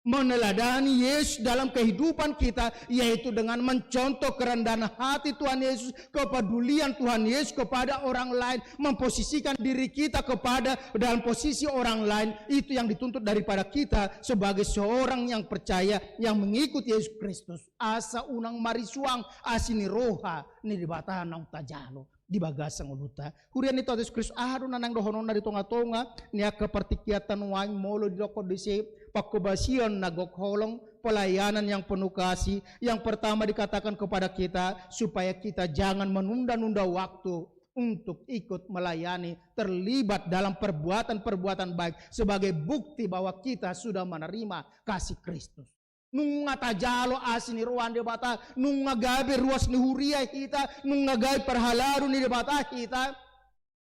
Meneladani Yesus dalam kehidupan kita, yaitu dengan mencontoh kerendahan hati Tuhan Yesus, kepedulian Tuhan Yesus kepada orang lain, memposisikan diri kita kepada, dalam posisi orang lain, itu yang dituntut daripada kita sebagai seorang yang percaya, yang mengikut Yesus Kristus. Asa unang marisuang asi ni roha ni Debata naung tajalo di bagasan ngolunta. Huria ni Tuhan Yesus Kristus, aha do na naeng dohononna di tongatonga ni angka partingkianta nuaeng? Molo didokkon disi pangkobasion na gok holong, pelayanan yang penuh kasih, yang pertama dikatakan kepada kita supaya kita jangan menunda-nunda waktu untuk ikut melayani, terlibat dalam perbuatan-perbuatan baik sebagai bukti bahwa kita sudah menerima kasih Kristus. Nunga tajalo asi ni roha ni Debata, nunga gabe ruas ni huria hita, nunga gabe parhalado ni Debata hita,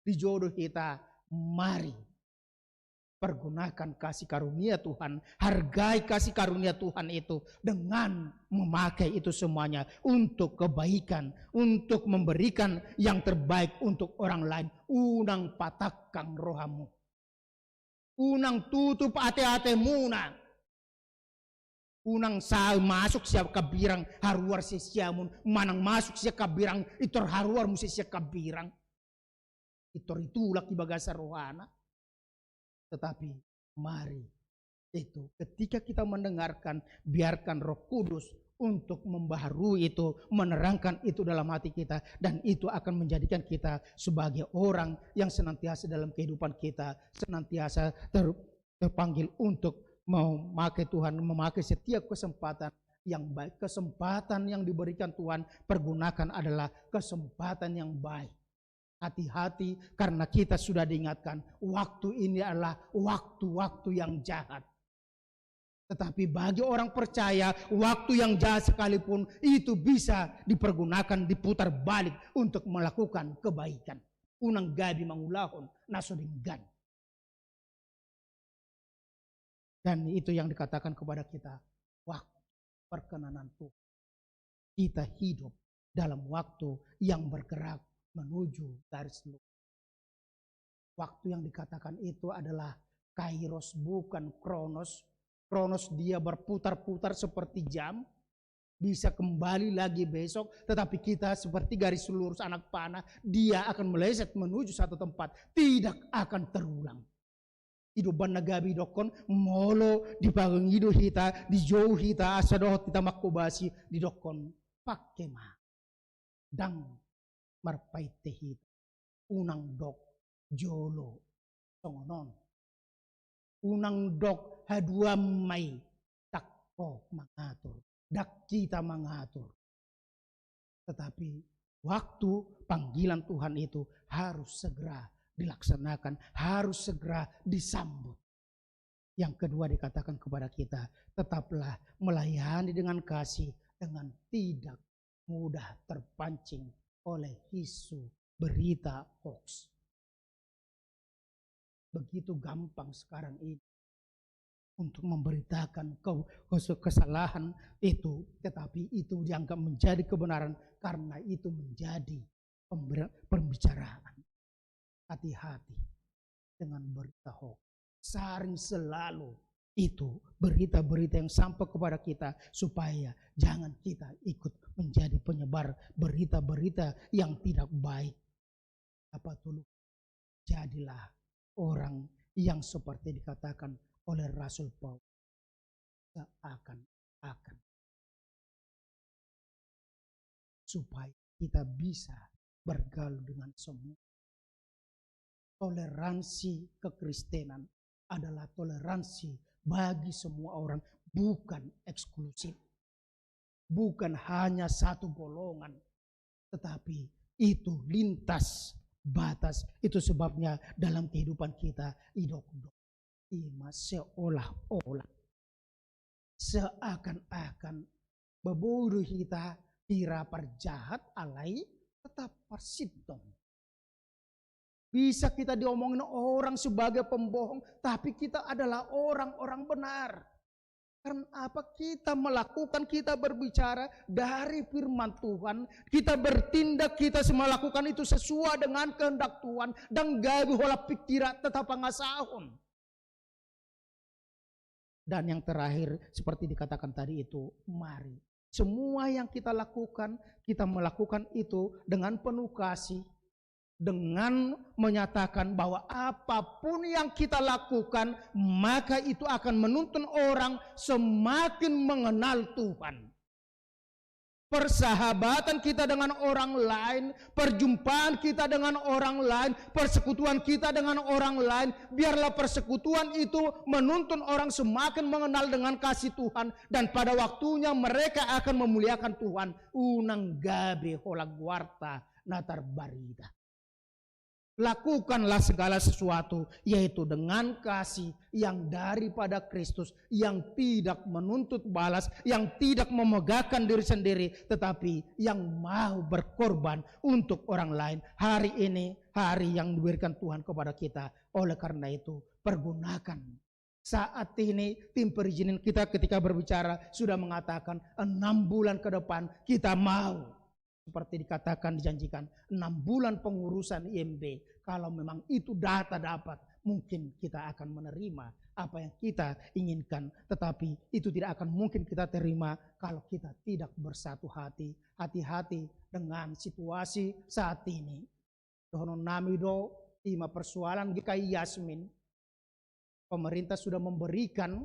dijou do hita, mari pergunakan kasih karunia Tuhan, hargai kasih karunia Tuhan itu dengan memakai itu semuanya untuk kebaikan, untuk memberikan yang terbaik untuk orang lain. Unang patangkang rohamu. Unang tutup ateatemuna. Unang sai masuk sian hambirang haruar sian siamun, manang masuk sian hambirang pintor haruar muse sian hambirang. Pintor ditulak di bagasan rohana. Tetapi mari itu, ketika kita mendengarkan, biarkan Roh Kudus untuk membaharui itu, menerangkan itu dalam hati kita, dan itu akan menjadikan kita sebagai orang yang senantiasa dalam kehidupan kita, senantiasa ter-, terpanggil untuk memakai Tuhan, memakai setiap kesempatan yang baik. Kesempatan yang diberikan Tuhan, pergunakan adalah kesempatan yang baik. Hati-hati, karena kita sudah diingatkan, waktu ini adalah waktu-waktu yang jahat. Tetapi bagi orang percaya, waktu yang jahat sekalipun itu bisa dipergunakan, diputar balik untuk melakukan kebaikan. Unang gabe mangulahon na so denggan. Dan itu yang dikatakan kepada kita, waktu perkenanan Tuhan. Kita hidup dalam waktu yang bergerak menuju garis lurus. Waktu yang dikatakan itu adalah kairos, bukan kronos. Kronos dia berputar-putar seperti jam, bisa kembali lagi besok, tetapi kita seperti garis lurus anak panah, dia akan meleset menuju satu tempat, tidak akan terulang. I do umbahen na gabe didokkon, molo dipangido hita, dijou hita asa dohot hita manghobasi, didokkon, pangke ma. Ndang marpainte hita. Unang dok jolo songon on. Unang dok haduan ma i, ndang ho mangatur, ndang hita mangatur. Tetapi waktu panggilan Tuhan itu harus segera dilaksanakan, harus segera disambut. Yang kedua dikatakan kepada kita, tetaplah melayani dengan kasih, dengan tidak mudah terpancing oleh isu berita hoax. Begitu gampang sekarang ini untuk memberitakan ke-, kes-, kesalahan itu, tetapi itu dianggap menjadi kebenaran karena itu menjadi pember-, pembicaraan. Hati-hati dengan berita hoax. Saring selalu itu berita-berita yang sampai kepada kita, supaya jangan kita ikut menjadi penyebar berita-berita yang tidak baik. Apa tuh? Jadilah orang yang seperti dikatakan oleh Rasul Paulus, seakan-akan, supaya kita bisa bergaul dengan semua. Toleransi kekristenan adalah toleransi bagi semua orang, bukan eksklusif. Bukan hanya satu golongan, tetapi itu lintas batas. Itu sebabnya dalam kehidupan kita, i dok, dok, i ma seolah-olah, seakan-akan boi do hita hira parjahat, alai tetap parsintong. Bisa kita diomongin orang sebagai pembohong, tapi kita adalah orang-orang benar. Karena apa? Kita melakukan, kita berbicara dari firman Tuhan, kita bertindak, kita melakukan itu sesuai dengan kehendak Tuhan, ndang gabe holan pikiran, tetap pangasahon. Dan yang terakhir, seperti dikatakan tadi itu, mari semua yang kita lakukan, kita melakukan itu dengan penuh kasih, dengan menyatakan bahwa apapun yang kita lakukan, maka itu akan menuntun orang semakin mengenal Tuhan. Persahabatan kita dengan orang lain, perjumpaan kita dengan orang lain, persekutuan kita dengan orang lain, biarlah persekutuan itu menuntun orang semakin mengenal dengan kasih Tuhan, dan pada waktunya mereka akan memuliakan Tuhan. Unang gabe holan goarta na tarbarita. Lakukanlah segala sesuatu, yaitu dengan kasih yang daripada Kristus, yang tidak menuntut balas, yang tidak memegahkan diri sendiri, tetapi yang mau berkorban untuk orang lain. Hari ini, hari yang diberikan Tuhan kepada kita. Oleh karena itu, pergunakan saat ini. Tim perizinan kita ketika berbicara sudah mengatakan enam bulan ke depan kita mau, seperti dikatakan, dijanjikan, enam bulan pengurusan I M B. Kalau memang itu data dapat, mungkin kita akan menerima apa yang kita inginkan. Tetapi itu tidak akan mungkin kita terima kalau kita tidak bersatu hati. Hati-hati dengan situasi saat ini. Dohonon nami do, ima persoalan G K I Yasmin. Pemerintah sudah memberikan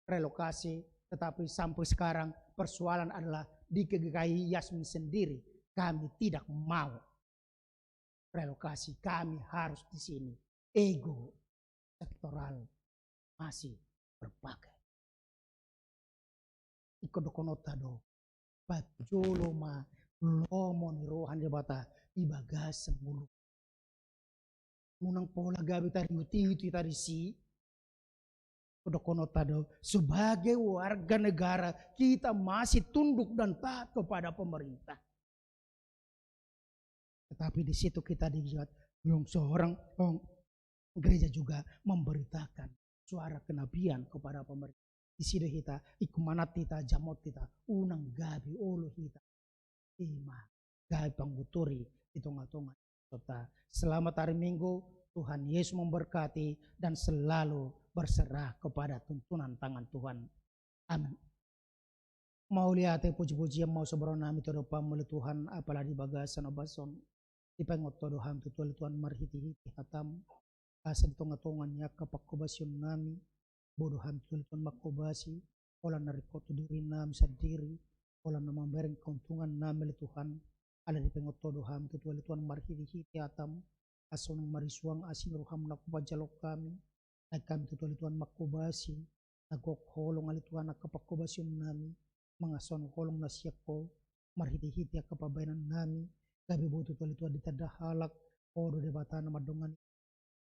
relokasi, tetapi sampai sekarang persoalan adalah di G K I Yasmin sendiri. Kami tidak mau relokasi, kami harus di sini. Ego sektoral masih berpakai. Ingkon dohononta do, parjolo ma lomo ni roha ni Debata di bagasan ngolu. Unang pola gabe tariuti-uti tadi si. Ingkon dohononta do, sebagai warga negara, kita masih tunduk dan taat kepada pemerintah. Tetapi di situ kita diingat, yang seorang, yang gereja juga memberitakan suara kenabian kepada pemerintah. Di situ kita, ingkon manat hita, jamot hita, unang gabe olo hita. Ima, gabe panguturi di tonga-tonga. Selamat hari Minggu, Tuhan Yesus memberkati dan selalu berserah kepada tuntunan tangan Tuhan. Amin. Mauliate, puji-pujian ma hubahen nami tu adopanmu ale Tuhan, apala di bagasan ombas on. Dipaingot Ho do hami tutu ale Tuhan marhite-hite hatam. Asa di tonga-tonga ni angka panghobasion nami, boi do hami tutu ale Tuhan manghobasi, holan na ringkot tu diri nami sandiri, holan na mambereng keuntungan nami ale Tuhan. Ala dipaingot Ho do hami tutu ale Tuhan marhite-hite hatam, asa unang marisuang asi ni roham na hupajalang hami. Naeng hami tutu ale Tuhan manghobasi, na gok holong ale Tuhan angka panghobasion nami, mangasahon holong na sian Ho, marhite-hite angka pambahenan nami, gabe boi tutu ale Tuhan ditanda halak, Ho do Debata na mandongani,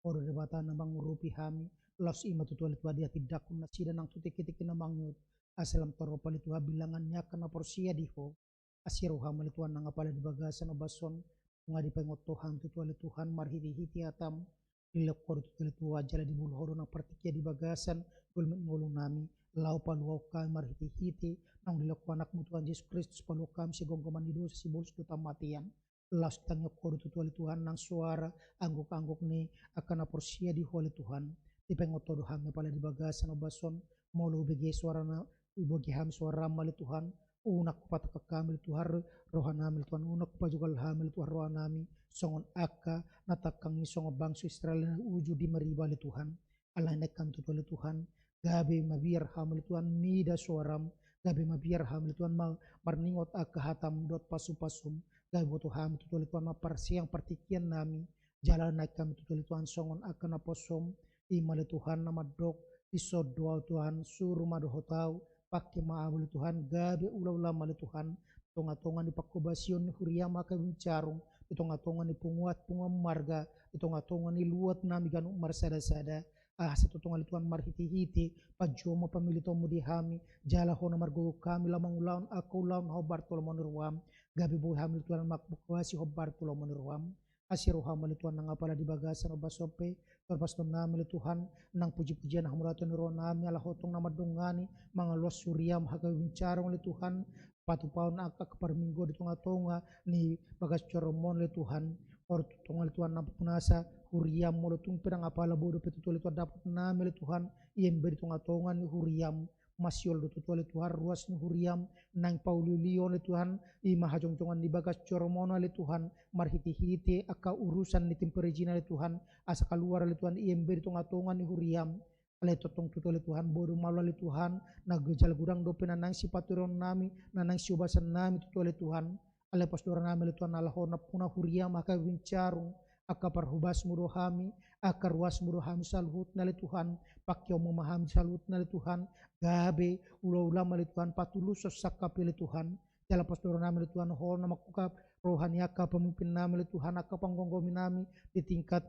Ho do Debata na mangurupi hami, laos ima tutu ale Tuhan dihatindangkon nasida nang tu tingki-tingki na mangihut, asa lam tarlumobi ale Tuhan bilangan ni angka na porsea di Ho. Asi roham ale Tuhan nang apala di bagasan ombas on, nunga dipaingot Ho hami tutu ale Tuhan marhite-hite hatam, dilehon Ho do tutu ale Tuhan jala dibolo Ho do nang partingkian di bagasan jolma ni ngolu nami, laho paluahon hami marhite-hite, naung dilehon Ho anakmu Tuhan Jesus Kristus paluahon hami sian gomgoman ni dosa sibolus dohot hamatean. Laos ditangihon Ho do tutu ale Tuhan nang soara angguk-angguk ni angka na porsea di Ho ale Tuhan. Dipaingot Ho do hami apala di bagasan ombas on, molo hubege soara na, hubege hami soaram ale Tuhan, unang hupatangkang hami ale Tuhan roha nami ale Tuhan, unang hupajogal hami ale Tuhan roha nami, songon angka na tangkang i songon bangso Israel na uju di Meriba ale Tuhan. Alai naeng hami tutu ale Tuhan, gabe mabiar hami ale Tuhan mida soaram, gabe mabiar hami ale Tuhan ma-, marningot angka hatam dohot pasu-pasum, gabe boto hami tutu ale Tuhan mamparsiang partingkian nami, jala naeng hami tutu ale Tuhan songon angka naposom, ima ale Tuhan na mandok, dison do ahu Tuhan, suru ma dohot ahu, pangke ma ahu ale Tuhan, gabe ula-ulam ale Tuhan, tonga-tonga ni panghobasion ni huriam angka bincarung, di tonga-tonga ni punguan-punguan marga, di tonga-tonga ni luat nami ganup marsada-sada, asa tongtong ale Tuhan marhite-hite, panjou ma pamilitonmu di hami, jala Ho na margogo hami laho mangulahon angka ulaon hombar tu lomo ni roham, gabe boi hami ale Tuhan manghoasi hombar tu lomo ni roham. Asi roham ale Tuhan nang apala di bagasan ombas on pe, tarlumobi nami ale Tuhan, nang puji-pujian hamuliateon ni roha nami ala Ho tong na mandongani, mangaluas huriam angka bincarung ale Tuhan, patupaon angka parmingguon di tonga-tonga ni bagas joro on ale Tuhan, Ho do tong ale Tuhan nampunasa huriam molo tung pe nang apala boi dope tutu ale Tuhan dapot nami ale Tuhan, I M B di tonga-tonga ni huriam, masiol do tutu ale Tuhan ruas ni huriam, naeng pauli-ulion ale Tuhan, ima hajongjongan ni bagas joro on ale Tuhan, marhite-hite angka urusan ni tim perizinan ale Tuhan, asa kaluar ale Tuhan I M B di tonga-tonga ni huriam, alai tongtong tutu ale Tuhan, boi do malo ale Tuhan, na gejala godang dope na naeng sipatureon nami, na naeng siobasan nami tutu ale Tuhan, alai pos do roha nami ale Tuhan ala Ho nampuna huriam angka bincarung, angka parhobasmu do hami, angka ruasmu do hami saluhutna ale Tuhan, pangkeonmu ma hami saluhutna ale Tuhan, gabe ula-ulam ale Tuhan, patuluson sangkap i ale Tuhan, jala pos do roha nami ale Tuhan, Ho na mangungkap roha ni angka pemimpin nami ale Tuhan, angka panggomgomi nami di tingkat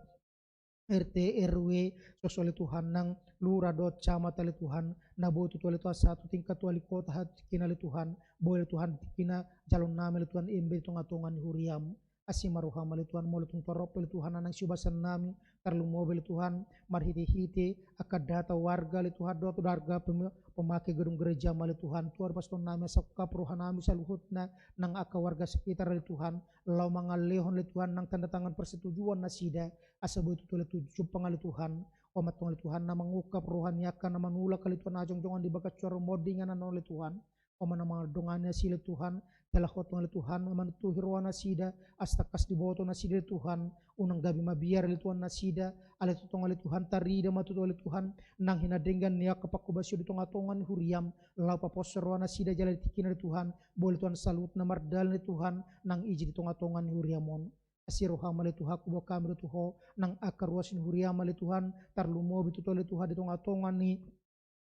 R T, R W, sos ale Tuhan nang lurah dohot camat ale Tuhan, na boi tutu ale Tuhan sahat tu tingkat wali kota, sahat tu tingkina ale Tuhan, boi ale Tuhan tingkina jaloon nami ale Tuhan, ember di tongatonga ni huriam. Asi ma roham ale Tuhan, molo tung torop ale Tuhan na naeng siubasan nami, tarlumobi ale Tuhan, marhitehite angka data warga ale Tuhan, dohot warga pem-, pemake gedung gereja ma ale Tuhan, tu ari pasahaton nami asa ungkap roha nami saluhutna, nang angka warga sekitar ale Tuhan, laho mangalehon ale Tuhan, nang tanda tangan persetujuan nasida, asa boi tutu ale Tuhan jumpang ale Tuhan, Ho ma tong ale Tuhan na mangungkap roha ni angka na manulak ale Tuhan, na jongjong di bagas joro on di inganan on ale Tuhan. Ho ma na mandongani nasida ale Tuhan, jala Ho tong ale Tuhan na manuntuhi roha nasida, asa tangkas diboto nasida ale Tuhan, unang gabe mabiar ale Tuhan nasida, alai tongtong ale Tuhan tarida ma tutu ale Tuhan, nang hinadenggan ni angka panghobasion di tongatonga ni huriam, laho paposhon roha nasida jala di tingkina ale Tuhan, boi ale Tuhan saluhutna mardalan ale Tuhan, nang ijin di tongatonga ni huriam on. Asi roham ale Tuhan, huboan hami do tu Ho, nang angka ruas ni huriam ale Tuhan, tarlumobi tutu ale Tuhan di tongatonga ni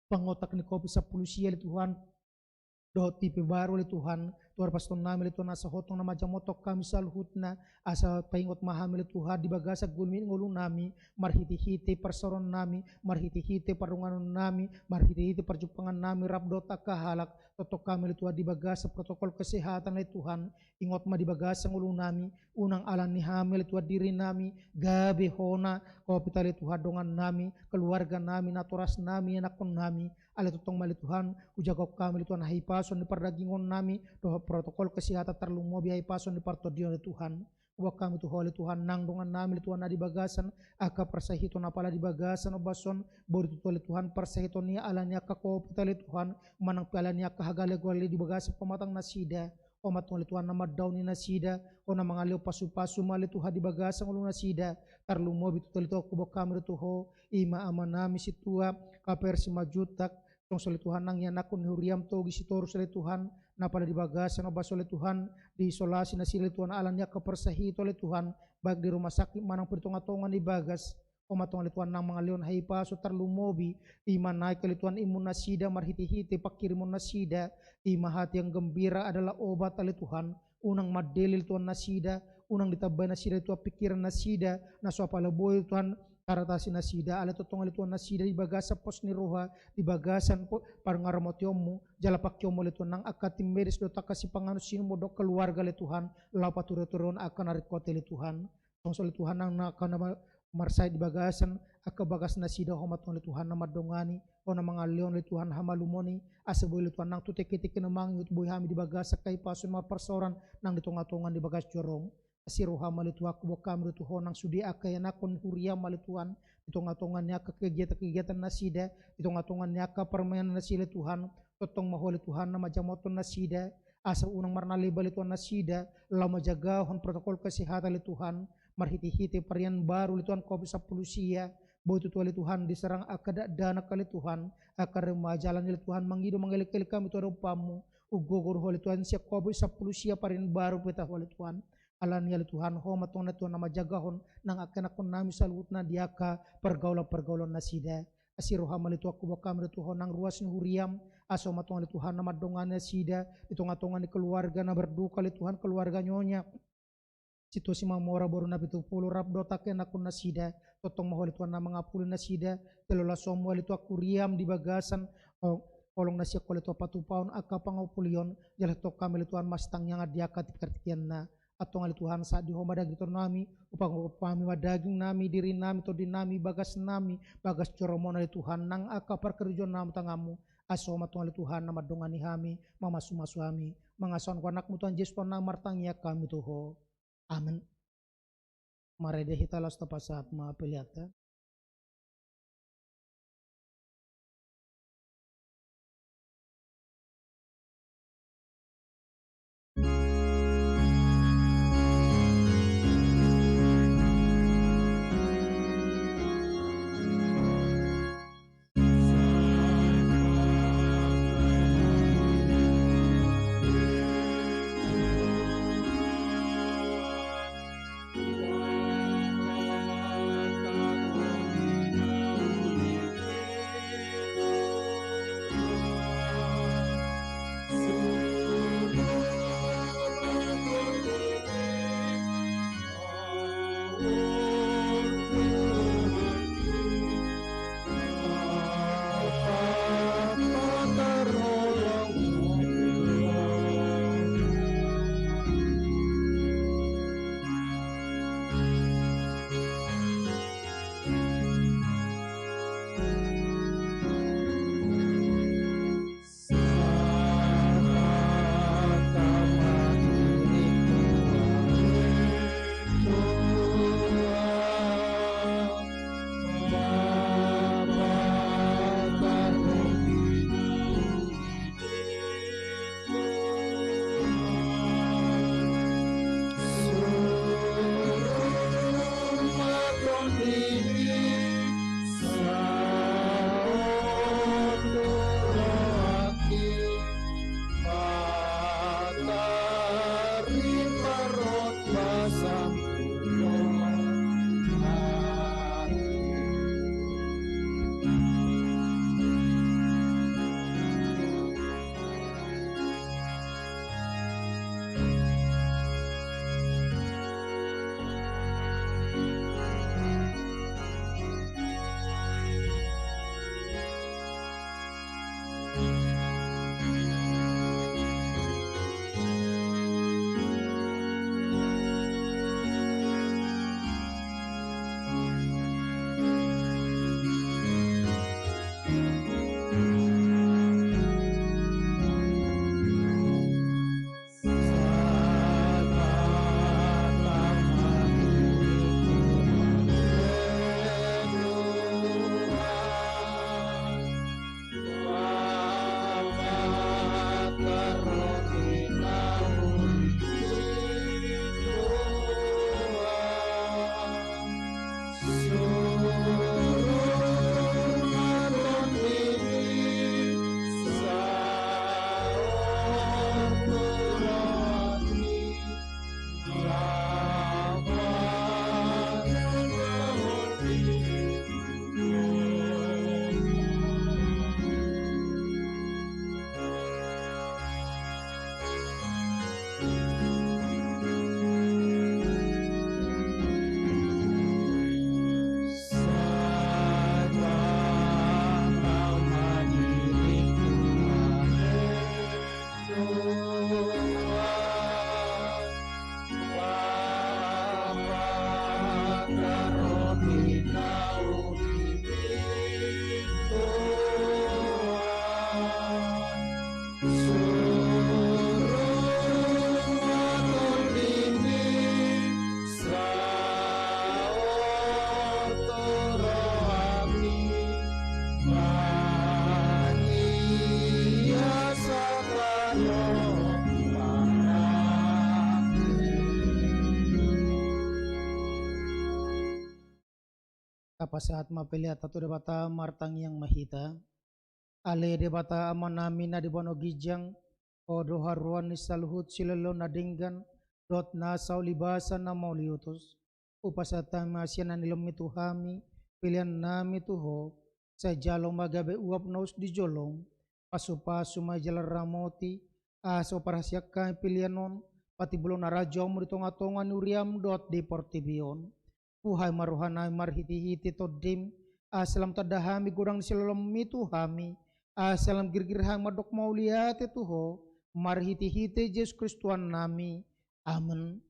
pangotak ni Covid sampulu sia ale Tuhan, dohot tipe baru ale Tuhan, tu ari pasahaton nami ale Tuhan, asa Ho tong na manjamothon hami saluhutna, asa paingot ma hami ale Tuhan, di bagasan gulmit ngolu nami, marhitehite parsaoran nami, marhitehite pardonganon nami, marhitehite parjumpangan nami, rap dohot angka halak, tongtong hami ale Tuhan di bagasan protokol kesehatan ale Tuhan, ingot ma di bagasan ngolu nami, unang ala ni hami ale Tuhan diri nami, gabe hona, Covid ale Tuhan dongan nami, keluarga nami, natoras nami, anakkon nami, alai tongtong ma ale Tuhan, hujagahon hami ale Tuhan hahipason ni pardagingon nami, dohot protokol kesehatan tarlumobi hahipason ni partondion ale Tuhan. Huboan hami tu Ho ale Tuhan, nang dongan nami ale Tuhan na di bagasan, angka parsahiton apala di bagasan ombas on, boi tutu ale Tuhan parsahiton i ala ni angka Covid ale Tuhan, manang pe ala ni angka hagalegoan di bagasan pamatang nasida, Ho ma tong ale Tuhan na mandaoni nasida, Ho na mangalehon pasupasu ma ale Tuhan di bagasan ngolu nasida, tarlumobi tutu ale Tuhan huboan hami do tu Ho, i ma ama nami sintua, Kaper Simanjuntak, tong so ale Tuhan nang ianakhon ni huriam Togi Sitorus ale Tuhan, na pala di bagasan ombas on ale Tuhan, diisolasi nasida ale Tuhan ala ni angka parsahiton ale Tuhan, baik di rumah sakit manang pe di tongatonga ni bagas, Ho ma tong ale Tuhan nang mangalehon hahipason tarlumobi, i ma naek ale Tuhan imun nasida marhitehite panghirimon nasida, i ma hati yang gembira adalah obat ale Tuhan, unang mandele ale Tuhan nasida, unang ditambai nasida ale Tuhan pingkiran nasida, na so apala boi Tuhan taratasi nasida, alai tongtong ale Tuhan nasida di bagasan pos ni roha, di bagasan po-, parngaramotionmu, jala pangkeonmu ale Tuhan nang angka tim medis dohot angka sipanganon siminum dohot keluarga ale Tuhan, laho patureturehon angka na ringkot i ale Tuhan. Tong so ale Tuhan nang angka na ma-, marsahit di bagasan, angka bagas nasida Ho ma tong ale Tuhan na mandongani, Ho na mangalehon ale Tuhan hamalumon i, asa boi ale Tuhan nang tu tingkitingki na mangihut boi hami di bagasan hahipason marparsaoran nang di tongatonga ni bagas joro on. Asi roham ale Tuhan, huboan hami do tu Ho nang sude angka ianakhon ni huriam ale Tuhan, di tongatonga ni angka kegiatan-kegiatan nasida, di tongatonga ni angka parmainan nasida ale Tuhan, tongtong ma Ho ale Tuhan na manjamothon nasida, asa unang marnaleba ale Tuhan nasida, laho manjagahon protokol kesehatan ale Tuhan, marhitehite varian baru ale Tuhan Covid sampulu sia, boi tutu ale Tuhan diserang angka dakdanak ale Tuhan, angka remaja, alani ale Tuhan mangido mangelekelek hami tu adopanmu, umgogo do Ho ale Tuhan sian Covid sampulu sia varian baru pe tahe Ho ale Tuhan, alani ale Tuhan Ho ma tong ale Tuhan na manjagahon nang angka ianakhon nami saluhutna di angka pargaulan-pargaulan nasida. Asi roham ale Tuhan, huboan hami do tu Ho nang ruas ni huriam, asa Ho ma tong ale Tuhan na mandongani nasida, di tongatonga ni keluarga na berduka ale Tuhan, keluarga Nyonya Sintua Simamora boru na pitu pulu rap dohot angka ianakhon nasida, tongtong ma Ho ale Tuhan na mangapuli nasida, jala las Ho ma ale Tuhan huriam di bagasan, ho-, holong na sian Ho ale Tuhan patupaon angka pangapulion, jala tongtong hami ale Tuhan masitangiangan di angka tingkian-tingkianna. Antong ale Tuhan, sahat di Ho ma daging nami, hupangophop hami ma daging nami, diri nami, tondi nami, bagas nami, bagas joro on ale Tuhan, nang angka parkarejoan nami tanganmu, asa Ho ma tong ale Tuhan na mandongani hami, mamasumasu hami, mangasahon Ho anakmu Tuhan Jesus Tuhan nami martangiang hami tu Ho. Amen. Marende hita laos tapasahat ma peleanta. Pasahat ma peleanta tu Debata, martangiang ma hita. Ale Debata Amanami na di banua ginjang, Ho do haroan ni saluhut silehon na denggan dohot na saulibasa na mauliutus. Hupasahat hami ma sian na nilehonMi tu hami peleannami tu Ho. Sai jalo ma gabe uap na ulos di jolom, pasupasu ma i jala ramoti, asa huparhaseang hami pelean on, patimbulhon harajaonMu di tongatonga ni huriaM dohot di portibi on. Buhai ma rohanami marhitehite TondiM, asa lam tanda hami godang ni siloloMi tu hami, asa lam girgir hami mandok mauliate tu Ho, marhitehite Jesus Kristus Tuhannami. Amen.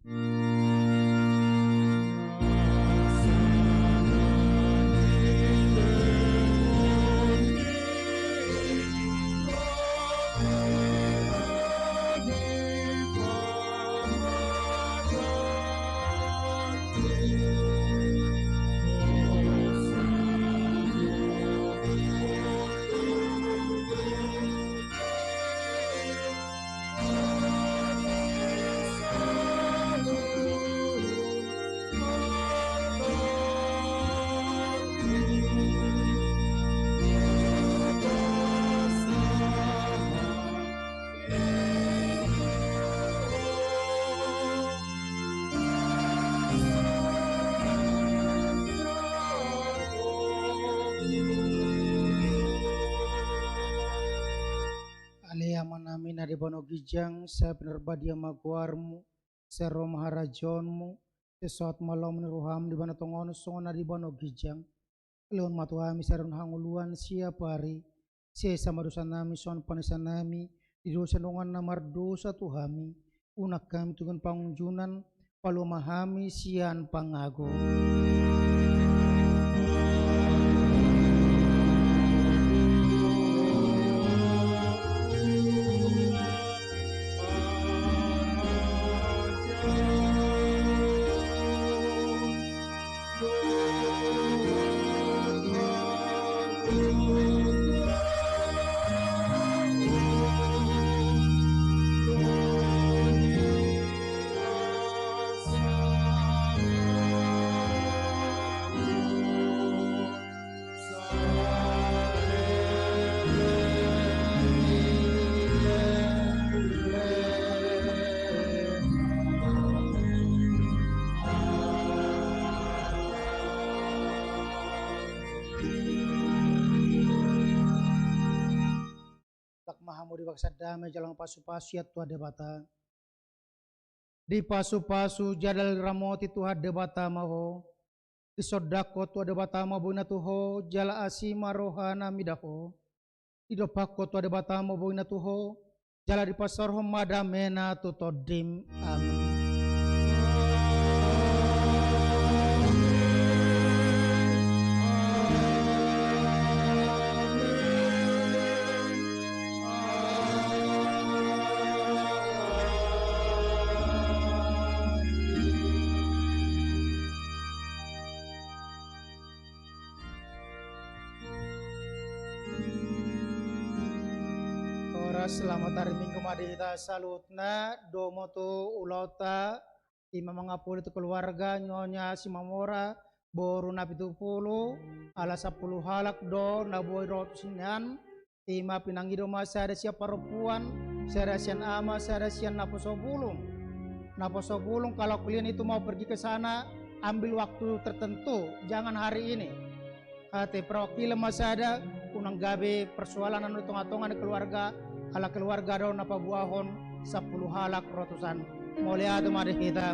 Ale Amanami na di banua ginjang, sai pinarbadia ma goarMu, sai ro ma harajaonMu, sai saut ma lomo ni rohaM di banua tonga on songon na di banua ginjang. Lehon ma tu hami sadari on hangoluan siapari, sesa ma dosanami songon panesanami di dosa ni dongan na mardosa tu hami, unang hami togihon pangunjunan, palua ma hami sian pangago. Mulak ma hamu di bagasan dame jala pasupasu sian Tuhan Debata. Dipasupasu jala diramoti Tuhan Debata ma ho. Disondangkon Tuhan Debata ma boina tu ho, jala asi ma rohana mida ho. Didompakkon Tuhan Debata ma boina tu ho, jala dipasaorhon ma damena tu tondim. Amen. Horas, selamat hari Minggu ma di hita saluhutna. Domu tu ulaonta. Ima mangapuli tu keluarga Nyonya Simamora, boru na pitu pulu, ala sampulu halak do na boi ro tu sian. Ima pinangido ma sada sian parompuan, sada sian ama, sada sian naposo bulung. Naposo bulung, kalau kalian itu mau pergi ke sana, ambil waktu tertentu, jangan hari ini. Ate perwakilan ma sada, unang gabe persoalan anu di tongatonga ni keluarga, ala keluarga do na paboahon sampulu halak ro tusan. Mauliate ma di hita.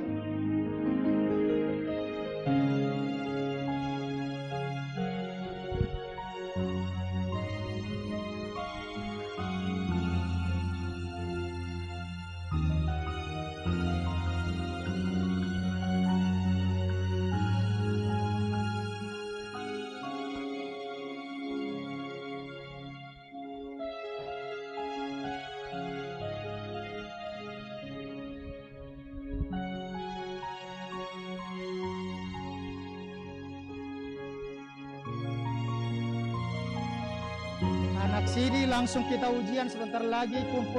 Anak sidi, langsung kita ujian sebentar lagi, kumpul